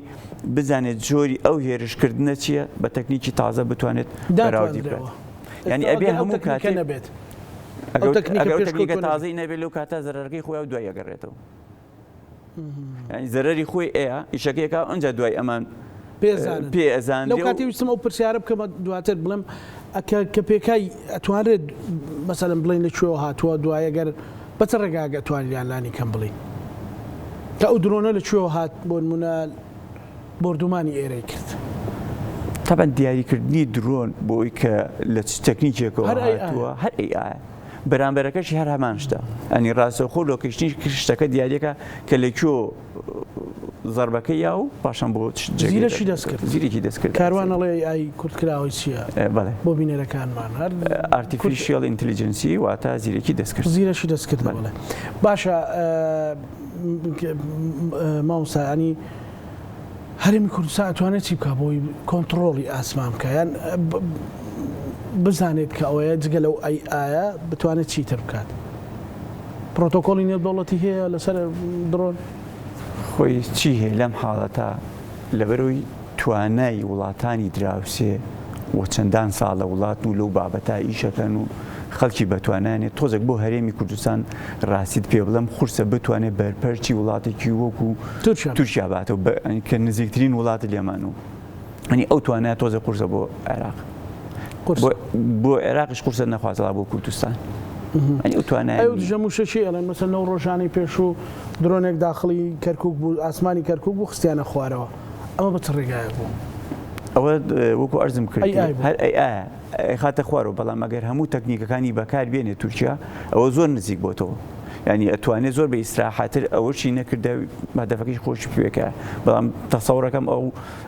بزانێت جۆری ئەو هێرشکردنە چییە بە تەکنیکی تازە بتوانێت بەراوردی بکات یعنی ئەبێ هەموو کاتێک نەبێت ئەگەر ئەو تەکنیکە تازەی نەبێت لەو کاتە زەرەرەکەی خۆی و دوای ئەگەڕێتەوە یعنی زەرەری خۆی ئەیە ئیشەکەیەکە ئەنجا دوای ئەمان پێ ئەزان لەو کاتی ویستم ئەو پرسیارە بکەمە دواتر بڵێم کە کە پێکای ئەتوانرێت مەسەلەن بڵێن لە کوێوە هاتووە دوای ئەگەر بە چ ڕێگایەک ئەتوانیان لانی کەم بڵین کە ئەو درۆنە لە کوێوە هات بۆ نمونە بۆردومانی ئێرەی کرد. تەبعەن دیاریکردنی درۆن بۆ ئەوی کە لە چ تەکنیکێکەوە هاتووە هەر AI یە بەرامبەرەکەشی هەر هەمان شتە ئەنی ڕاستەوخۆ location ی شتەکە دیاریەکە کە لە کوێ زەربەکە یا و پاشان بۆ زیرەکی دەستکرد زیرەکی دەستکرد کاروان ئەڵێ AI کورتکراوەی چییە؟ بەڵێ بۆ بینەرەکانمان هەر artificial intelligence ی واتە زیرەکی دەستکرد زیرەکی دەستکرد بەڵێ باشە مامۆستا ینی هەرێمی کوردستان ئەتوانێت چی بکە بۆی کۆنتڕۆڵی ئاسمان بکە یان بزانێت کە ئەوەیە جگە لەو AI یە بتوانێت چیتر بکات پرۆتۆکۆلی نێودەوڵەتی هەیە لەسەر درۆن؟ خۆی چی هەیە لەم حاڵەتە لەبەرئەوەی توانای وڵاتانی دراوسێ و چەندان ساڵە وڵاتن و لەو بابەتە ئیشەکەن و خەڵکی بەتوانانێ تۆزێک بۆ هەرێمی کوردستان ڕاستیت پێ بڵێم قورسە بتوانێت بەرپەرچی وڵاتێکی وەکو تورکیا باتەوە کە نزیکترین وڵات لێمان و ئەنی ئەو توانای تۆزێ قورسە بۆ عێراق بۆ عێراقیش قورسە نەخوازڵا بۆ کوردستان ئەنی ئەو توانای ئەو دژە مووشەکی ئەڵێن مەسەلەن لەو ڕۆژانەی پێشوو درۆنێک داخڵی کەرکوک بوو ئاسمانی کەرکوک بوو خستیانە خوارەوە ئەمە بە چ ڕێگایەک بوو؟ ئەوە وەکو ئەرزم کرد هەر AI یە ئەیخاتە خوارەوە بەڵام ئەگەر هەموو تەکنیکەکانی بەکار بێنێت تورکیا ئەوە زۆر نزیک بۆتەوە یعنی ئەتوانێت زۆر بە ئیسراحەتر ئەوەشی نەکردە هەدەفەکەی خۆشی پێکە بەڵام تەسەوڕەکەم ئەو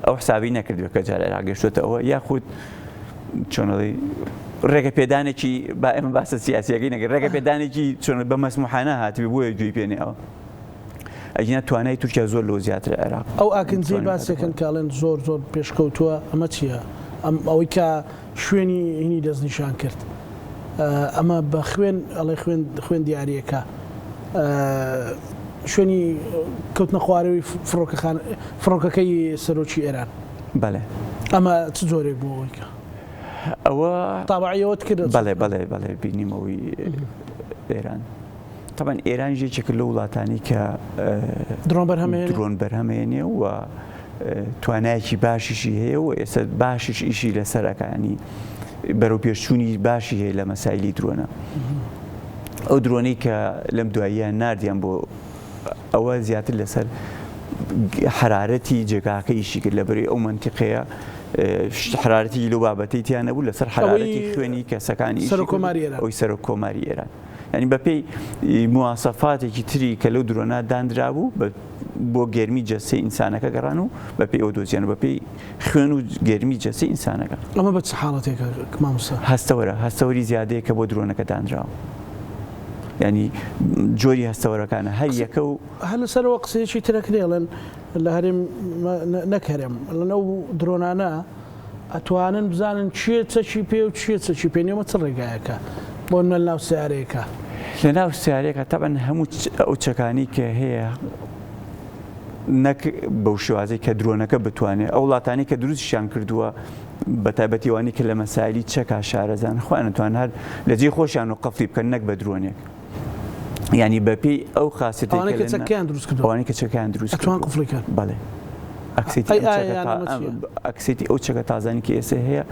ئەو حسابی نەکردوە کە جار عێراق گەشتۆتە ئەوە یاخود چۆنڵی ڕێگە پێدانێکی با ئێمە باسە سیاسیەکەی نەکرد ڕێگە پێدانێکی چۆن بە مەسموحانە هاتبێ بۆیە گوێی پێنێەوە ئەگینا توانای تورکیا زۆر لەوە زیاترە عێراق. ئەو ئاکنجەی باسێکن کە ئەڵێن زۆر زۆر پێشکەوتووە ئەمە چییە؟ ئەم ئەوەی کە شوێنی هینی دەستنیشان کرد ئەمە بە خوێن ئەڵێ خوێن خوێن دیارەکە شوێنی کەوتنە خوارەوەی فڕۆکەخان فڕۆکەکەی سەرۆکی ئێران. بەلێ. ئەمە چ جۆرێک بوو ئەوەی کە. ئەوە تابعی ئەوەت کرد؟ بەڵێ بەڵێ بەڵێ بینیم ئەوەی ئێران. تەبعەن ئێرانیش یەکێکە لەو وڵاتانەی کە درۆن بەرهەمێنێ درۆن بەرهەمێنێ و توانایەکی باشیشی هەیە و ئێستا باشیش ئیشی لەسەر ئەکا ینی بەرەو پێشچوونی باشی هەیە لە مەسایلی درۆنە. ئەو درۆنەی کە لەم دواییە ناردیان بۆ ئەوە زیاتر لەسەر حرارەتی جێگاکە ئیشی کرد لەبەری ئەو مەنتیقەیە حرارەتی لەو بابەتەی تیا نەبوو لەسەر حرارەتی خوێنی کەسەکانی ئەوی سەرۆک کۆماری ئێران ینی بەپێی مواسەفاتێکی تری کە لەو درۆنا دانرابوو بۆ گەرمی جەسەی ئینسانەکە گەڕان و بەپێی ئەو دۆزیان بەپێی خوێن و گەرمی جەسەی ئینسانەکە. ئەمە بە چ حاڵەتێکە مامۆستا؟ هەستەوەرە، هەستەوەری زیادەیە کە بۆ درۆنەکە دانراوە. یانی جۆری هەستەوەرەکانە هەر یەکە و. هەر لەسەرەوە قسەیەکی تر ئەکرێ ئەڵێن لە هەرێم نەک هەرێم ئەڵێن ئەو درۆنانە ئەتوانن بزانن کێ چەکی پێ و کێ چەکی پێ نیە ئەمە چ ڕێگایەکە بۆ نمونە لەناو سەیارەیەکا؟ لەناو سەیارەیەکا تەبعەن هەموو ئەو چەکانەی کە هەیە نەک بەو شێوازەی کە درۆنەکە بتوانێت ئەو وڵاتانەی کە دروستیان کردووە بە تایبەتی ئەوانەی کە لە مەسایلی چەکا شارەزان خۆیان ئەتوان هەر لە جێی خۆشیان و قەفلی بکەن نەک بە درۆنێک یعنی بەپێی ئەو خاصەتەی ئەوانەی کە چەکیان دروست کردووە ئەوانەی کە چەکیان دروست ئەتوان قفڵی کەن بەڵێ ئەکسێتی ئەو چەکە تازانی کە ئێستا هەیە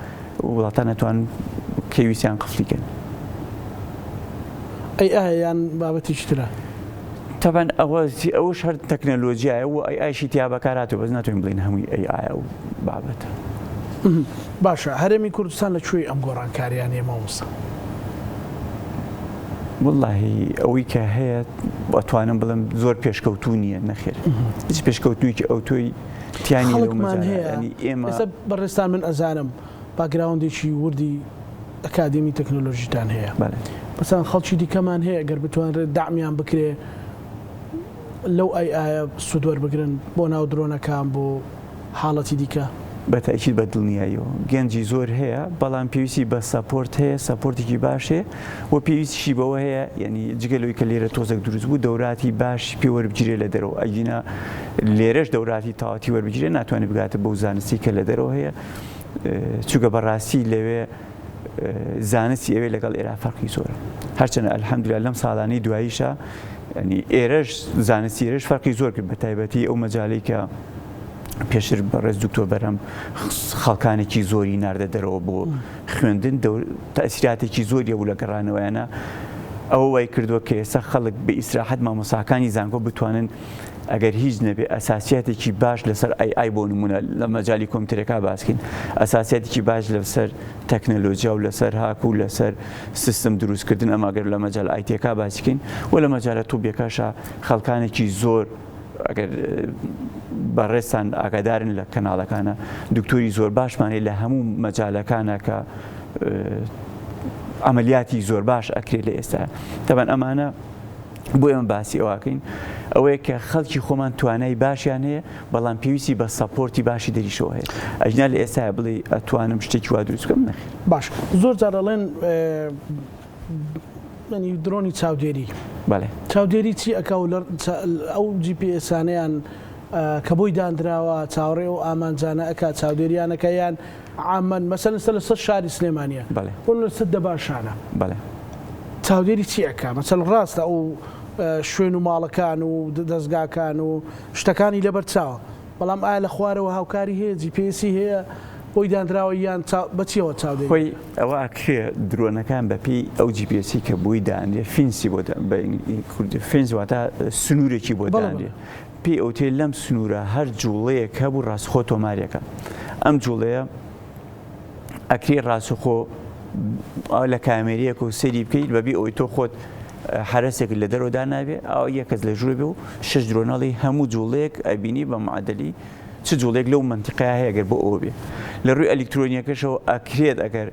وڵاتان ئەتوان کەویستیان قفلی کەن. ئەی ئایا یان بابەتێکی ترە؟ تەبعەن ئەوە ئەوەش هەر تەکنەلۆجیایە و AI شی تیا بەکار هاتووە بەس ناتوانین بڵێین هەمووی AI و بابەتە. باشە هەرێمی کوردستان لە کوێی ئەم گۆڕانکاریانەیە مامۆستا؟ وەڵاهی ئەوەی کە هەیە ئەتوانم بڵێم زۆر پێشکەوتوو نییە نەخێر هیچ پێشکەوتنێکی ئەوتۆی تیا نییە لەو خەڵکمان مەجالە هەیە یانی ئێمە ئێستا بەڕێزتان من ئەزانم باکگراوندێکی وردی ئەکادیمی تەکنۆلۆژیتان هەیە مەسەلەن خەڵکی دیکەمان هەیە گەر بتوانرێت دەعمیان بکرێ لەو AI ە سوود وەربگرن بۆ ناو درۆنەکان بۆ حاڵەتی دیکە. بە تەئکید بە دڵنیاییەوە گەنجی زۆر هەیە بەڵام پێویستی بە support هەیە support ێکی باش هەیە و پێویستیشی بەوە هەیە یعنی جگە لەوەی کە لێرە تۆزێک دروست بوو دەوراتی باش پێ وەربگیرێ لە دەرەوە ئەگینا لێرەش دەوراتی تەواوەتی وەربگیرێ ناتوانێت بگاتە بەو زانستی کە لە دەرەوە هەیە چونکە بەڕاستی لەوێ زانستی ئەوێ لەگەڵ ئێرا فەرقی زۆرە هەرچەنە الحمدلله لەم ساڵانەی دواییشە ینی ئێرەش زانستی ئێرەش فەرقی زۆر کرد بە تایبەتی ئەو مەجالەی کە پێشتر بەڕێز دکتۆر بەرهەم خەڵکانێکی زۆری ناردە دەرەوە بۆ خوێندن تەسیراتێکی زۆری هەبوو لە گەڕانەوەیانە ئەوە وای کردووە کە ئێستا خەڵک بە ئیسراحەت مامۆساکانی زانکۆ بتوانن ئەگەر هیچ نەبێ ئەساسیاتێکی باش لەسەر AI بۆ نمونە لە مەجالی کۆمپیوتەرەکە باسکەین ئەساسیاتێکی باش لەسەر تەکنەلۆجیا و لەسەر هاک و لەسەر سیستم دروستکردن ئەمە گەر لە مەجال IT ەکە باسیکەین و لە مەجالە توبیەکەشا خەڵکانێکی زۆر ئەگەر بەڕێزتان ئاگادارن لە کەناڵەکانە دکتۆری زۆر باشمان هەیە لە هەموو مەجالەکانە کە عملیاتی زۆر باش ئەکرێت لە ئێستا تەبەن ئەمانە بۆ ئێمە باسی ئەوەکەین ئەوەیە کە خەڵکی خۆمان توانای باشیان هەیە بەڵام پێویستی بە support ی باشی دەریشەوە هەیە ئەجنا لە ئێستا بڵێ ئەتوانم شتێکی وا دروست بکەم نەخێر. باش زۆر جار ئەڵێن ینی درۆنی چاودێری بەڵێ چاودێری چی ئەکا و ئەو GPS انەیان کە بۆی دانراوە چاوەڕێ ئەو ئامانجانە ئەکا چاودێریانەکە یان عامەن مەسەلەن ئێستا لەسەر شاری سلێمانیە بەڵێ. بۆ لەسەر دەباشانە بەڵێ. چاودێری چی ئەکا مەسەلەن ڕاستە ئەو شوێن و ماڵەکان و دەزگاکان و شتەکانی لەبەر چاوە بەڵام ئایا لە خوارەوە هاوکاری هەیە GPS ی هەیە بۆی دانراوە یان بە چیەوە چاودێری خۆی ئەوە ئەکرێ درۆنەکان بە پێی ئەو GPS ی کە بۆی دانرێ fence ی بۆ بە کوردی fence واتە سنوورێکی بۆ دانرێ پێی ئەوترێ لەم سنوورە هەر جووڵەیەک هەبوو ڕاستخۆ تۆمارێکە. ئەم جووڵەیە ئەکرێ ڕاستخۆ لە کامێریەک و سەیری بکەیت بەبێ ئەوەی تۆ خۆت حەرەسێک لە دەرەوە دانابێ ئەو یەک کەس لە ژوورێ بێ و شش درۆنەڵی هەموو جووڵەیەک ئەبینی بە معدلی چ جووڵەیەک لەو مەنتیقەیە هەیە گەر بۆ ئەوە بێ. لە ڕووی ئەلیکترۆنیەکەشەوە ئەکرێت ئەگەر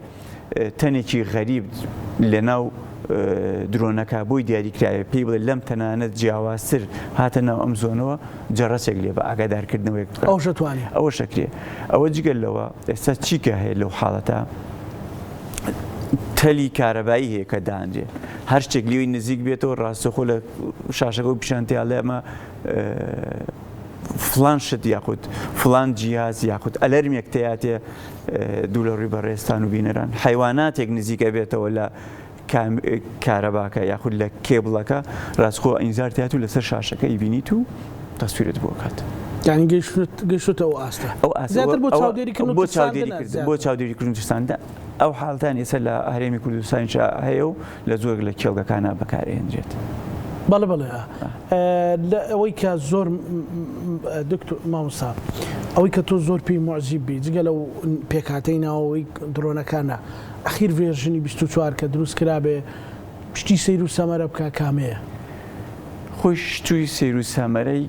تەنێکی غەریب لەناو درۆنەکە بۆی دیاری کرایە پێی بڵێ لەم تەنانەت جیاوازتر هاتە ناو ئەم زۆنەوە جەڕەسێک لێ بە ئاگادارکردنەوەیەک بکات. ئەوەش ئەتوانێ. ئەوەش ئەکرێ. ئەوە جگە لەوە ئێستا چی کە هەیە لەو حاڵەتە تەلی کارەبایی هەیە کە دانرێ هەر شتێک لێی نزیک بێتەوە ڕاستەخۆ لە شاشەکە و پیشان تیاڵێ ئەمە. فلان شت یاخود فلان جیاز یاخود alarm ێک تیاتێ دوو لە ڕووی بەڕێزتان و بینەران حیواناتێک نزیکە بێتەوە لە کارەباکە یاخود لە کێبڵەکە ڕاستخۆ ئینزار تیات و لەسەر شاشەکە ئیبینیت و تەسویرت بۆ کات. یانی گەیشتوتە ئەو ئاستە ئەو ئاستە زیاتر بۆ چاودێریکردن و بۆ چاودێریکردن بۆ چاودێریکردن و ترساندن ئەو حاڵەتان ئێستا لە هەرێمی کوردستانیشا هەیە و لە زۆرێک لە کێڵگەکانا بەکارئەهێنرێت. بەڵێ بەڵێ لە ئەوەی کە زۆر دکتۆر مامۆستا ئەوەی کە تۆ زۆر پێی موعجیب بی جگە لەو پێکهاتەی ناوەوەی درۆنەکانە ئەخیر version ی 24 کە دروست کرابێ شتی سەیر و سەمەرە بکا کامەیە؟ خۆی شتوی سەیر و سەمەرەی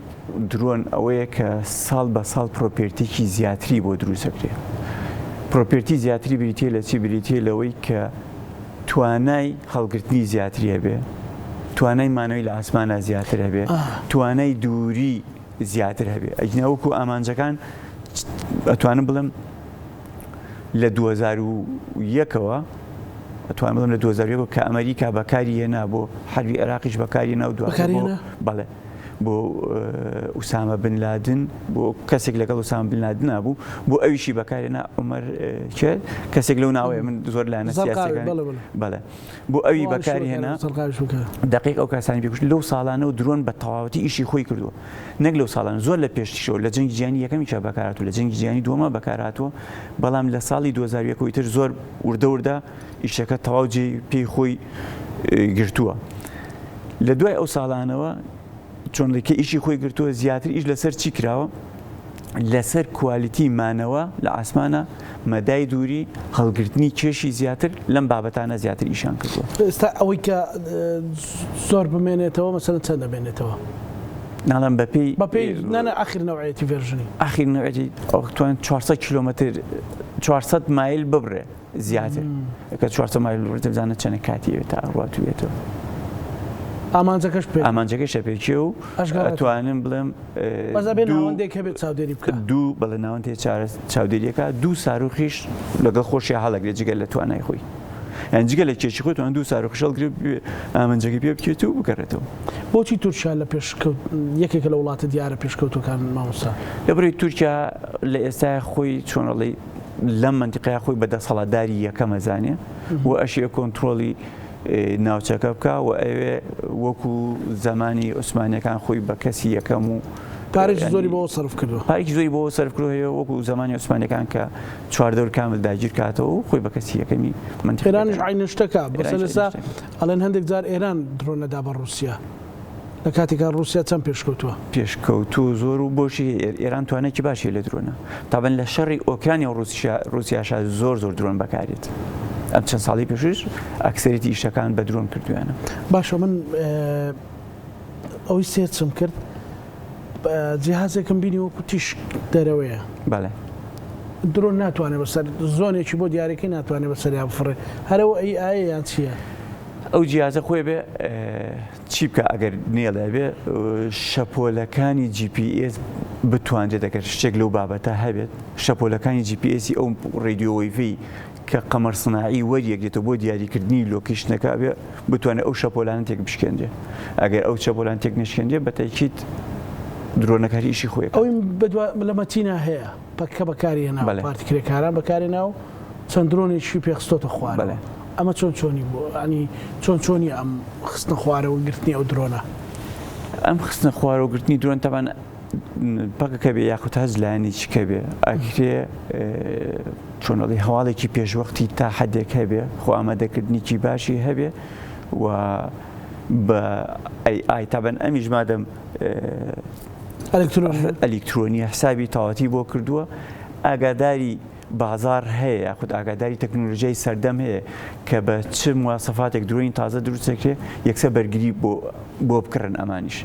درۆن ئەوەیە کە ساڵ بە ساڵ property ێکی زیاتری بۆ دروست ئەکرێ. property زیاتری بریتیە لە چی؟ بریتیە لەوەی کە توانای هەڵگرتنی زیاتری هەبێ، توانای مانەوەی لە ئاسمانا زیاتر هەبێ، توانای دووری زیاتر هەبێ. ئەگینا وەکو ئامانجەکان ئەتوانم بڵێم لە 2001 ەوە ئەتوانم بڵێم لە 2001 کە ئەمریکا بەکاری هێنا بۆ حەربی عێراقیش بەکاری هێنا و دواتر بۆ بەڵێ بۆ ئوسامە بن لادن بۆ کەسێک لەگەڵ ئوسامە بن لادنا بوو بۆ ئەویشی بەکارێنا عمر کێ کەسێک لەو ناوەیە من زۆر لایەنە سیاسیەکان بەڵێ بۆ ئەوی بەکاری هێنا دقیق ئەو کەسانی پێکوشت لەو ساڵانە و درۆن بە تەواوەتی ئیشی خۆی کردووە نەک لەو ساڵانە زۆر لە پێشتیشەوە لە جەنگی جیهانی یەکەمیشا بەکارهاتوو لە جەنگی جیهانی دووەما بەکارهاتووە بەڵام لە ساڵی 2001 ئیتر زۆر وردە وردە ئیشەکە تەواو جێی پێی خۆی گرتووە لە دوای ئەو ساڵانەوە چۆن کە ئیشی خۆی گرتووە زیاتر ئیش لەسەر چی کراوە لەسەر quality مانەوە لە ئاسمانە مەدای دووری هەڵگرتنی کێشی زیاتر لەم بابەتانە زیاتر ئیشان کردووە. ئێستا ئەوەی کە زۆر بمێنێتەوە مەسەلەن چەند دەمێنێتەوە؟ ناڵێم بەپێی بەپێی نا نا ئاخر نەوعیەتی version ی. ئاخر نەوعیەتی ئەوتوان 400 کیلۆمەتر 400 مایل ببڕێ زیاتر کە 400 مایل ببڕێت بزانە چەنە کاتی ئەوێت تا ئەڕوات و بێتەوە. ئامانجەکەش پێ ئامانجەکەش پێکێ و ئەتوانم بڵێم بەس ئەبێ ناوەندێک هەبێت چاودێری بکات. دوو بەڵێ ناوەند هەیە چاودێریەکە دوو ساروخیش لەگەڵ خۆشی هەڵەگرێت جگە لە توانای خۆی یان جگە لە کێشی خۆی توان دوو ساروخیش هەڵگرێت ئامانجەکەی پێ بکێت و بگەڕێتەوە. بۆچی تورکیا لە پێشکەوت یەکێکە لە وڵاتە دیارە پێشکەوتوەکان مامۆستا؟ لەبەرئەوەی تورکیا لە ئێستایا خۆی چۆن ئەڵێی لەم مەنتیقەیە خۆی بە دەسەڵاتداری یەکەم ئەزانێ و ئەشێ کۆنترۆڵی ناوچەکە بکا و ئەوێ وەکو زەمانی عوسمانیەکان خۆی بە کەسی یەکەم و پارێکی زۆری بۆ سەرف کردووە پارێکی زۆری بۆ سەرف کردووە هەیە وەکو زەمانی عوسمانیەکان کە چواردەور کامل داگیر کاتەوە و خۆی بە کەسی یەکەمی مەنتیقە ئێرانیش عەینە شتەکە بەسە لەسا ئەڵێن هەندێک جار ئێران درۆن ئەدا بە ڕووسیا لە کاتێکا ڕووسیا چەند پێشکەوتووە؟ پێشکەوتوو زۆر و بۆشی هەیە ئێران توانایەکی باشی هەیە لە درۆنە تابەن لە شەڕی ئۆکرانیا و ڕووسیا ڕووسیاشا زۆر زۆر درۆن بەکارێت ئەم چەند ساڵی پێشووش ئەکسەریتی ئیشەکان بە درۆن کردویانە. باشە من ئەوەی search م کرد جیهازێکم بینی وەکو تیشک دەرەوەیە. بەڵێ. درۆن ناتوانێت بەسەر زۆنێکی بۆ دیارەکەی ناتوانێت بەسەریا بفڕێ هەرەوە ئەی ئایە یان چییە؟ ئەو جیازە خۆی بێ چی بکا ئەگەر نێڵێ ئەبێ شەپۆلەکانی GPS بتوانرێت ئەگەر شتێک لەو بابەتە هەبێت شەپۆلەکانی GPS ی ئەو radio wave ی کە قەمەر سناعی وەریەگرێتەوە بۆ دیاریکردنی location ەکە ئەبێ بتوانێت ئەو شەپۆلانە تێک بشکێنرێ ئەگەر ئەو شەپۆلان تێک نشکێنرێ بە تەکیید درۆنەکە هەر ئیشی خۆی ئەوەی بەدوا لە مەتینا هەیە پەکەکە بەکاری هێنا پارتی کرێکاران بەکاری هێنا و چەند درۆنێکی پێ خستۆتە خوارەوە ئەمە چۆن چۆنی بۆ ئەنی چۆن چۆنی ئەم خستنە خوارەوە گرتنی ئەو درۆنە؟ ئەم خستنە خوارەوە گرتنی درۆن تەبان پەکەکە بێ یاخود هەز لایەنێکی کە بێ ئەکرێ چۆنەڵی هەواڵێکی پێشوەختی تا حدێک هەبێ خۆ ئامادەکردنیکی باشی هەبێ و بە ئەی ئای تابەن ئەمیش مادەم ئەلیکترۆنی حسابی تەواتی بۆ کردووە ئاگاداری بازاڕ هەیە یاخود ئاگاداری تەکنۆلۆژیای سەردەم هەیە کە بە چ مواسەفاتێک درۆنی تازە دروست دەکرێت یەکسەر بەرگری بۆ بۆ بکڕن ئەمانیش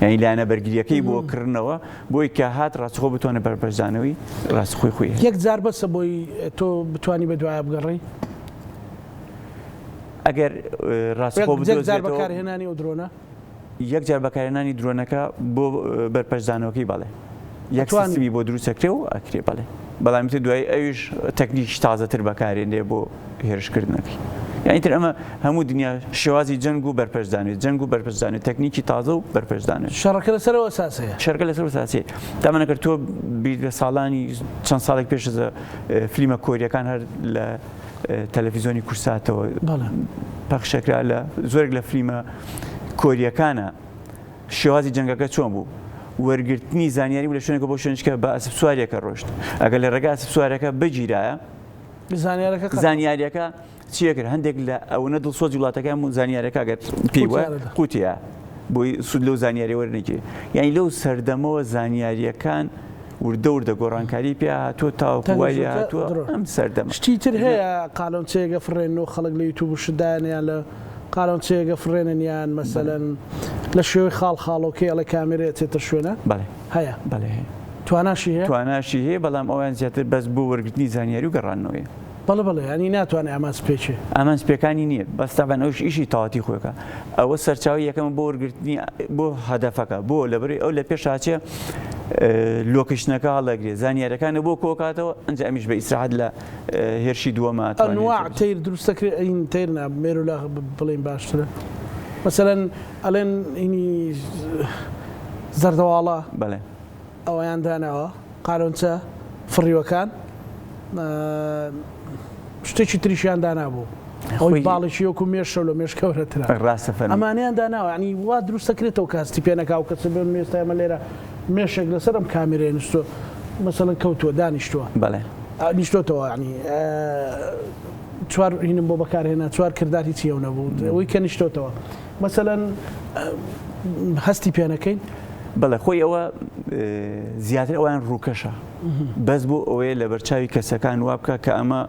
یعنی لایەنە بەرگریەکەی بۆ کڕنەوە بۆی کە هات ڕاستخۆ بتوانێت بەرپەرچدانەوەی ڕاستخۆی خۆی یەک جار بەسە بۆی تۆ بتانی بە دوایە بگەڕی ئەگەر ڕاستخۆ بدۆزێتەوە بەکارهێنانی ئەو درۆنە یەک جار بەکارهێنانی درۆنەکە بۆ بەرپەرچدانەوەکەی بەڵێ یەک سیستمی بۆ دروست ئەکرێ و ئەکرێ بەڵێ بەڵام تر دوای ئەویش تەکنیکی تازەتر بەکارێنرێ بۆ هێرشکردنەکەی. یانی تر ئەمە هەموو دنیا شێوازی جەنگ و بەرپەرچدانەوەی جەنگ و بەرپەرچدانەوەی تەکنیکی تازە و بەرپەرچدانەوەی. شەڕەکە لەسەر ئەو ئەساسەیە. شەڕەکە لەسەر ئەو ئەساسەیە. تامەن ئەگەر تۆ بیرت بێ ساڵانی چەند ساڵێک پێش ئێستا فلیمە کۆرییەکان هەر لە تەلەفیزۆنی کورساتەوە پەخشەکرا لە زۆرێک لە فلیمە کۆرییەکانە شێوازی جەنگەکە چۆن بوو؟ وەرگرتنی زانیاری بوو لە شوێنێکەوە بۆ شوێنێکە بە ئەسپ سوارێکە ڕۆشت ئەگەر لە ڕێگا ئەسپ سوارەکە بگیرایە زانیارەکە زانیاریەکە چیە کرد هەندێک لە ئەوەنە دڵسۆزی وڵاتەکەیان بوون زانیارەکە گەر پێی وایە قوتیە بۆی سوود لەو زانیاری وەرنەگیرێ یانی لەو سەردەمەوە زانیاریەکان وردە وردە گۆڕانکاری پێ هاتووە تاوەکو وای لێ هاتووە ئەم سەردەمە. شتی تر هەیە قالۆنچەیەک ئەفڕێنن و خەڵک لە یوتوب و شت دایەنێ یان لە قالۆنچەیەک ئەفڕێنن یان مەسەلەن لە شێوەی خاڵ خاڵۆکەی ئەڵێ کامێرەی ئەچێتە شوێنە؟ بەڵێ هەیە. بەڵێ هەیە. تواناشی هەیە؟ تواناشی هەیە بەڵام ئەویان زیاتر بەس بۆ وەرگرتنی زانیاری و گەڕاندنەوەیە. بەڵێ بەڵێ یانی ناتوانێ ئامانج پێکێ. ئامانج پێکانی نییە بەس تەبعەن ئەوش ئیشی تەواتی خۆیەکا ئەوە سەرچاوەی یەکەمە بۆ وەرگرتنی بۆ هەدەفەکە بۆ لەبەرئەوەی ئەو لە پێش هاچێ location ەکە هەڵەگرێ زانیارەکانە بۆ کۆکاتەوە ئەنجا ئەمیش بە ئیسراحەت لە هێرشی دووەما توانێت ئەنواع تەیر دروست دەکرێ ئەین تەیر نا مێروولە بڵێین باشترە مەسەلەن ئەڵێن هینی زەردەواڵە بەڵێ ئەوەیان داناوە قالۆنچە فڕیوەکان شتێکی تریشیان دانابوو ئەوەی باڵێکی وەکو مێشە و لە مێش گەورەترە ڕاستە فەرموو. ئەمانەیان داناوە یانی وا دروست دەکرێتەوە کە هەستی پێ نەکا و کەسە بێ ئێستا ئێمە لێرە مێشێک لەسەر ئەم کامێرەیە نووستووە مەسەلەن کەوتووە دانیشتووە بەڵێ نیشتۆتەوە یانی چوار هینم بۆ بەکارهێنا چوار کردار هیچی ئەو نەبوو ئەوەی کە نیشتۆتەوە مەسەلەن هەستی پێ نەکەین؟ بەڵێ خۆی ئەوە زیاتر ئەوان ڕووکەشە بەس بۆ ئەوەیە لە بەرچاوی کەسەکان وا بکە کە ئەمە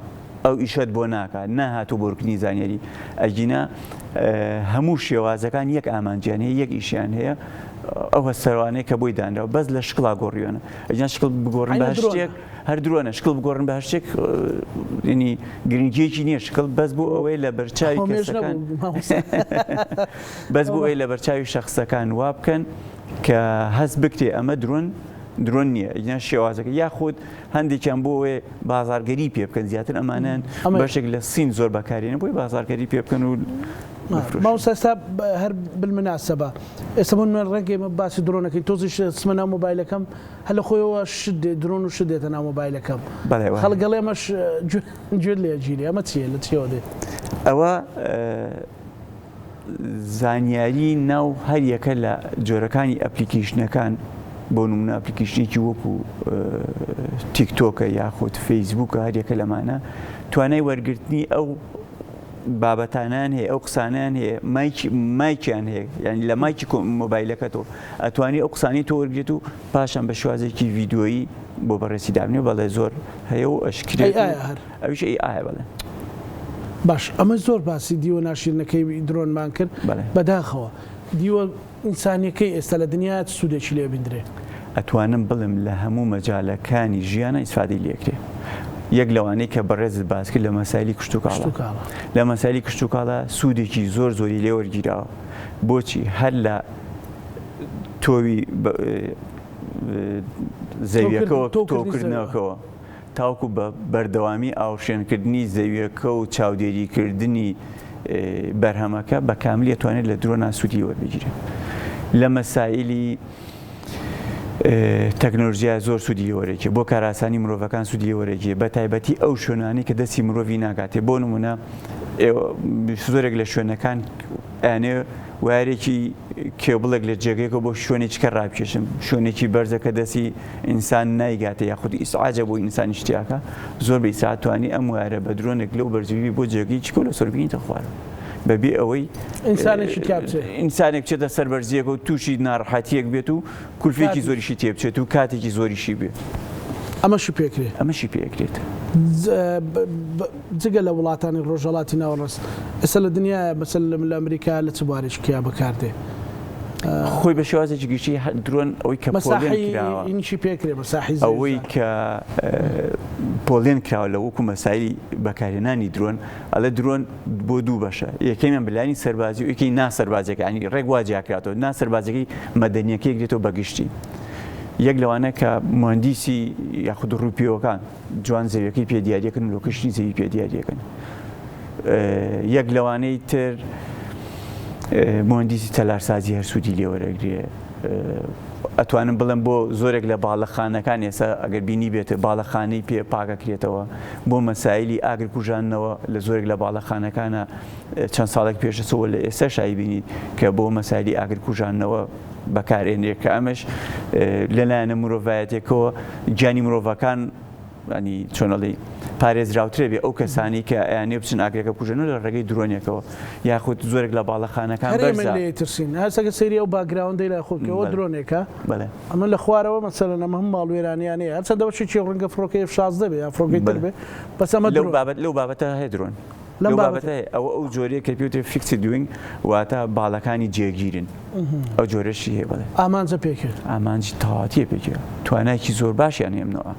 ئەو ئیشەت بۆ ناکات نەهاتوو بۆ ڕکنی زانیاری ئەگینا هەموو شێوازەکان یەک ئامانجیان هەیە یەک ئیشیان هەیە ئەو هەستەوانەیە کە بۆی دانراوە بەس لە شکڵا گۆڕیۆنە ئەگینا شکڵ بگۆڕن بە شتێک هەر درۆنە شکڵ بگۆڕن بە هەر شتێک ینی گرنگیەکی نییە شکڵ بەس بۆ ئەوەی لە بەرچاوی کەسەکان بەس بۆ ئەوەی لە بەرچاوی شخصەکان وا بکەن کە هەست بکرێ ئەمە درۆن درۆن نییە یان شێوازەکە یاخود هەندێکیان بۆ ئەوەی بازارگەری پێ بکەن زیاتر ئەمانەن بەشێک لە سین زۆر بەکارێنە بۆی بازارگەری پێ بکەن و مامۆستا ئێستا هەر بالمناسبە ئێستا بۆ نمونە ڕێک ئێمە باسی درۆنەکەین تۆزیش چمە ناو مۆبایلەکەم هەر لە خۆیەوە شت دێ درۆن و شت دێتە ناو مۆبایلەکەم بەڵێ وایە. خەڵک ئەڵێ ئەمەش گوێت لێ ئەگیرێ ئەمە چییە لە چیەوە دێ؟ ئەوە زانیاری ناو هەر یەکە لە جۆرەکانی application ەکان بۆ نمونە application ێکی وەکو تیکتۆکە یاخود فەیسبووکە هەر یەکە لەمانە توانای وەرگرتنی ئەو بابەتانیان هەیە ئەو قسانیان هەیە مایکی مایکیان هەیە یعنی لە مایکی مۆبایلەکەتەوە ئەتوانی ئەو قسانی تۆ وەرگێت و پاشان بە شوازێکی ڤیدیۆیی بۆ بەڕێسی دابنێ بەڵێ زۆر هەیە و ئەشکرێت ئەویش ئەی ئایا بەڵێ. باش ئەمە زۆر باسی دیوە ناشیرنەکەی درۆنمان کرد بەداخەوە دیوە ئینسانیەکەی ئێستا لە دنیایا چ سوودێکی لێ بیندرێ؟ ئەتوانم بڵێم لە هەموو مەجالەکانی ژیانا ئیسفادەی لێ ئەکرێ. یەک لەوانەی کە بەڕێزت باس کرد لە مەسایلی کشتوکاڵە. لە مەسایلی کشتوکاڵا سوودێکی زۆر زۆری لێ وەرگیراوە. بۆچی؟ هەر لە تۆوی زەویەکەوە تۆکردنەکەوە تاوەکو بە بەردەوامی ئاوشێنکردنی زەویەکە و چاودێریکردنی بەرهەمەکە بە کاملی ئەتوانێت لە درۆنا سوودی وەربگیرێت. لە مەسایلی تەکنۆلژیا زۆر سوودی لێ وەرەگیرێ بۆ کارئاسانی مرۆڤەکان سوودی لێ وەرەگیرێ بە تایبەتی ئەو شوێنانەی کە دەستی مرۆڤی ناگاتێ بۆ نمونە زۆرێک لە شوێنەکان ئەیانێ وایەرێکی کێبڵێک لە جێگەیەکەوە بۆ شوێنێکی کە ڕابکێشن شوێنێکی بەرزە کە دەستی ئینسان نایگاتێ یاخود ئیسعاجە بۆ ئینسان شتیاکە زۆر بە ئیسعاد توانی ئەم وایەرە بە درۆنێک لەو بەرزیوی بۆ جێگەی چکۆ لە سەربینیتە خوارەوە بەبێ ئەوەی ئینسانێکی تیا بچێت ئینسانێک بچێتە سەر بەرزیەکە و تووشی ناڕەحەتیەک بێت و کولفێکی زۆریشی تێ بچێت و کاتێکی زۆریشی بێ. ئەمەشی پێکرێ. ئەمەشی پێکرێت. جگە لە وڵاتانی ڕۆژهەڵاتی ناوەڕاست ئێستا لە دنیایە مەسەلەن لە ئەمریکا لە چ بوارێکی کیا بەکار دێ؟ خۆی بە شێوازێکی گشتی درۆن ئەوەی کە پۆلێن کراوە ئینشی پێکرێ مەساحی ئەوەی کە پۆلێن کراوە لە وەکو مەسایلی بەکارهێنانی درۆن ئەڵێ درۆن بۆ دوو بەشە یەکەمیان بەلایەنی سەربازی و یەکەی نا سەربازیەکە ینی ڕێک وا جیاکراتەوە نا سەربازیەکەی مەدەنیەکەی گرێتەوە بە گشتی یەک لەوانە کە مهندیسی یاخود ڕووپێوەکان جوان زەویەکەی پێ دیاریەکەن و location ی زەوی پێ دیاریەکەن. یەک لەوانەی تر موهەندیسی تەلارسازی هەر سوودی لێ وەرەگرێ. ئەتوانم بڵێم بۆ زۆرێک لە باڵەخانەکان ئێستا ئەگەر بینی بێت باڵەخانەی پێ پاکەکرێتەوە بۆ مەسایلی ئاگر کوژاندنەوە لە زۆرێک لە باڵەخانەکانە چەند ساڵێک پێشەوە لە ئێستا شایی بینی کە بۆ مەسایلی ئاگر کوژاندنەوە بەکارێنرێت کە ئەمەش لەلایەنە مرۆڤایەتێکەوە گیانی مرۆڤەکان ینی چۆن ئەڵێی پارێزراوترە بێ ئەو کەسانی کە ئەیانێ بچن ئاگرەکە بکوژێنەوە لە ڕێگەی درۆنێکەوە یاخود زۆرێک لە باڵەخانەکان هەر ئێمە بەرزە. لێی ترسین هەستەکە سەیری ئەو background ەی لای خۆ بکە ئەوە درۆنێکە بەڵێ. ئەمە لە خوارەوە مەسەلەن ئەمە هەموو ماڵوێرانیانەیە هەرچەندە بەشێکی ڕەنگە فڕۆکەی F 16 بێ یان فڕۆکەی تر بەڵێ. بێ بەس ئەمە لەو درۆن. بابەت لەو بابەتە هەیە درۆن. لەم لەو بابەتە. بابەتە هەیە ئەوە ئەو جۆرەیە کە پێی وترێ fixed wing واتە باڵەکانی جێگیرن ئەو جۆرەشی هەیە بەڵێ. ئامانجە پێکێ. ئامانجی تەواوەتیە پێکێ توانایەکی زۆر باشیان هەیە ئەم نەوعە.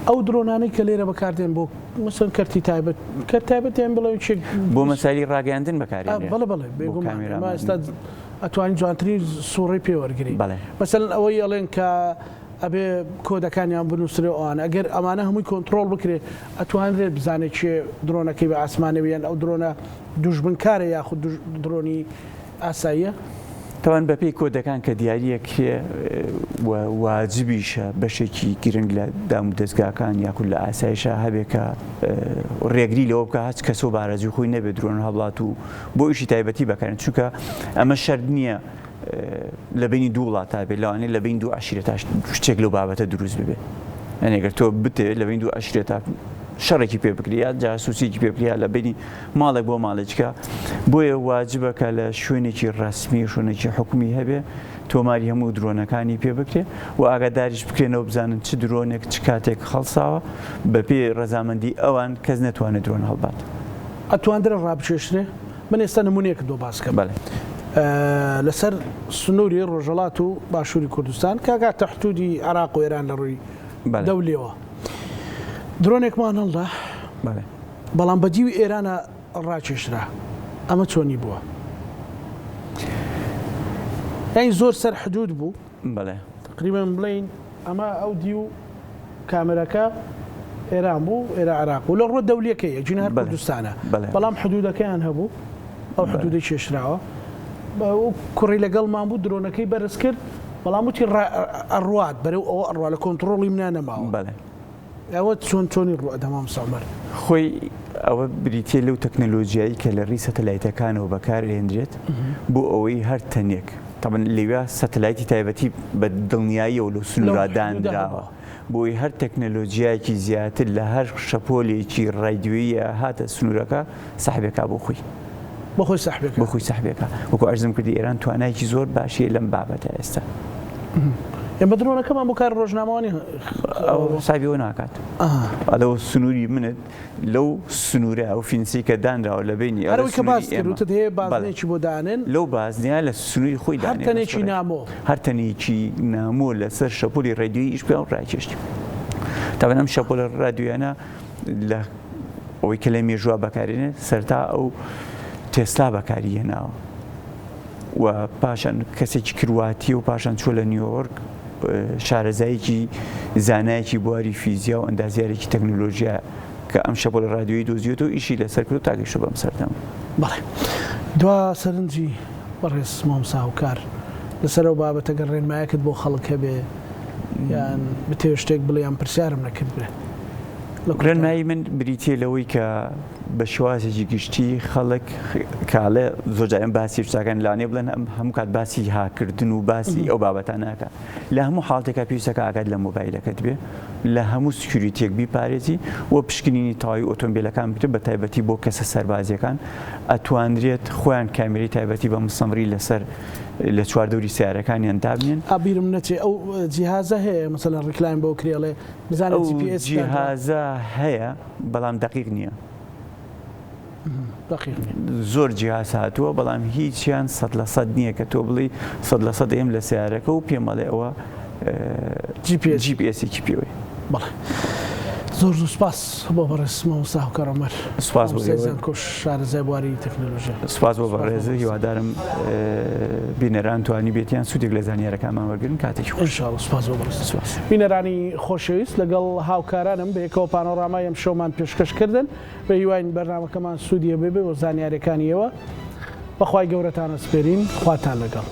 ئەو درۆنانەی کە لێرە بەکاردێن بۆ مەسەلەن کەرتی تایبەت کەرت تایبەت یان بڵێن چێک بۆ مەسایلی ڕاگەیاندن بەکارێنرێ بەڵێ بەڵێ بۆ بێگومان ئێمە کامێرامان ئێستا ئەتوانین جوانترین سوڕەی پێ وەرگرین بەڵێ. مەسەلەن ئەوەی ئەڵێن کە ئەبێ کۆدەکانیان بنووسرێ و ئەوانە ئەگەر ئەمانە هەمووی کۆنتڕۆڵ بکرێ ئەتوانرێت بزانێت کێ درۆنەکەی بە ئاسمانەوە یان ئەو درۆنە دوژمنکارە یاخود درۆنی ئاساییە؟ تەبعەن بەپێی کۆدەکان کە دیاریەکرێ و واجبیشە بەشێکی گرنگ لە دامودەزگاکان یاخود لە ئاسایشا هەبێ کە ڕێگری لەوە بکا هەچ کەسە و بارەزوی خۆی نەبێ درۆن هەڵات و بۆ ئیشی تایبەتی بەکارێن چونکە ئەمە شەرت نییە لە بینی دوو وڵاتا بێت لەوانەیە لە بین دوو عەشیرەتا شتێک لەو بابەتە دروست ببێ یعنی گەر تۆ بتەوێت لە بین دوو عەشیرەتا شەڕێکی پێ بکری یا جاسوسیکی پێ بکری یا لە بینی ماڵێک بۆ ماڵێکە بۆیە واجبە کە لە شوێنێکی ڕەسمی شوێنێکی حکومی هەبێ تۆماری هەموو درۆنەکانی پێ بکرێ و ئاگاداریش بکرێنەوە بزانن چ درۆنێک چ کاتێک هەڵساوە بەپێ ڕەزامەندی ئەوان کەس نەتوانێت درۆن هەڵبات. ئەتواندرێ ڕابکێشرێ؟ من ئێستا نمونەیەکت بۆ باس کەم. بەڵێ. لەسەر سنووری ڕۆژهەڵات و باشووری کوردستان کە ئەگاتە حدوودی عێراق و ئێران لە ڕووی بەڵێ. دەولیەوە درۆنێکمان هەڵدا. بەڵێ. بەڵام بە دیوی ئێرانە ڕاکێشرا ئەمە چۆنی بووە؟ یانی زۆر سەر حدوود بوو. بەڵێ. تەقریبەن بڵێین ئەمە ئەو دیو کامێراکە ئێران بوو ئێرە عێراق بوو لە ڕووە دەولیەکەی ئەگینا هەر کوردستانە بەڵام حدوودەکەیان هەبوو ئەو حدوودەی کێشراوە ئەو کوڕی لەگەڵمان بوو درۆنەکەی بەرز کرد بەڵام وتی ئەڕوات بەرەو ئەوە ئەڕوا لە کۆنتڕۆڵی منا نەماوە. بەڵێ. ئەوە چۆن چۆنی ڕوئەدا مامۆستا عومەر؟ خۆی ئەوە بریتیە لەو تەکنەلۆجیایی کە لە ڕێی سەتەلایتەکانەوە بەکار ئەهێنرێت بۆ ئەوەی هەر تەنێک تەبعەن لەویا سەتەلایتی تایبەتی بە دڵنیاییەوە لەو سنوورا دانراوە بۆی هەر تەکنەلۆجیایەکی زیاتر لە هەر شەپۆلێکی ڕادیۆییە هاتە سنوورەکە سەحبێکا بۆ خۆی. بۆ خۆی سەحبێکا. بۆ خۆی سەحبێکا. وەکو عەرزم کردی ئێران توانایەکی زۆر باشی هەیە لەم بابەتە ئێستا. ئێمە درۆنەکەمان بۆ کاری ڕۆژنامەوانی ئەو حسابی ئەوە ناکات. ئەلەو سنووری منت لەو سنوورە ئەو fence ی کە دانراوە لە بینی هەر ئەوەی کە باست کرد وتت هەیە بازنەیەکی بۆ دانێن. لەو بازنەیە لە سنووری خۆی هەر دانێ تەنێکی نامۆ. هەر تەنێکی نامۆ لەسەر شەپۆلی ڕادیۆیی ئیش بکا و ڕاکێشتی. تەبعەن ئەم شەپۆلە ڕادیۆیانە لە ئەوەی کە لە مێژووە بەکارێنێ سەرتا ئەو تێسلا بەکاری هێناوە و پاشان کەسێکی کرواتیە و پاشان چوە لە نیویۆرک شارەزایەکی زانایەکی بواری فیزیا و ئەندازیارێکی تەکنۆلۆژیا کە ئەم شەپۆلە ڕادیۆیی دۆزیوەتەوە ئیشی لەسەر کردو تا گەیشتوە بەم سەردەمە. بەڵێ دوا سەرنجی بەڕێز مامۆستا هاوکار لەسەر ئەو بابەتە گەر ڕێنمایەکت بۆ خەڵک هەبێ یان بتەوێ شتێک بڵێ یان پرسیارم نەکردبێ لە کۆتایی. ڕێنمایی من بریتیە لەوەی کە بە شێوازێکی گشتی خەڵک کاڵێ زۆر جار ئەم باسی شتەکان لەوانەیە بڵێن ئەم هەموو کات باسی هاکردن و باسی ئەو بابەتانە ناکا لە هەموو حاڵتێکا پێویستەکە ئاگات لە مۆبایلەکەت بێ لە هەموو security یەک بیپارێزی و پشکنینی تەواوی ئۆتۆمبیلەکان بکرێت بە تایبەتی بۆ کەسە سەربازیەکان ئەتوانرێت خۆیان کامێرەی تایبەتی بە مسەمری لەسەر لە چواردەوری سیارەکانیان دابنێن. ئا بیرم نەچێ ئەو جیهازە هەیە مەسەلەن ڕیکلامی بۆ کرێ ئەڵێ بزانە ئەو جی پی ئێس دانراوە. جیهازە هەیە بەڵام دەقیق نییە. دەقیق نییە. زۆر جیهاز هاتووە بەڵام هیچیان 100% نییە کە تۆ بڵێی 100% ئێم لە سیارەکە و پێم ئەڵێ ئەوە جی پی ئێس. جی پی ئێسێکی پێوەیە. بەڵێ. زۆر زۆر سپاس بۆ بەڕێز مامۆستا هاوکار عومەر. سپاس بۆ مامۆستای زانکۆش شارەزای بواری تەکنەلۆژیا. سپاس بۆ بەڕێز هیوادارم بینەران توانی بێتیان سوودێک لە زانیارەکانمان وەرگرن کاتێکی خۆش. ئینشاڵڵا سپاس بۆ بەڕێز. سپاس. بینەرانی خۆشەویست لەگەڵ هاوکارانم بەیەکەوە پانۆرامای ئەمشەومان پێشکەش کردن بە هیواین بەرنامەکەمان سوودی هەبێ بۆ زانیارەکانی ئێوە بەخوای گەورەتان ئەسپێرین خواتان لەگەڵ.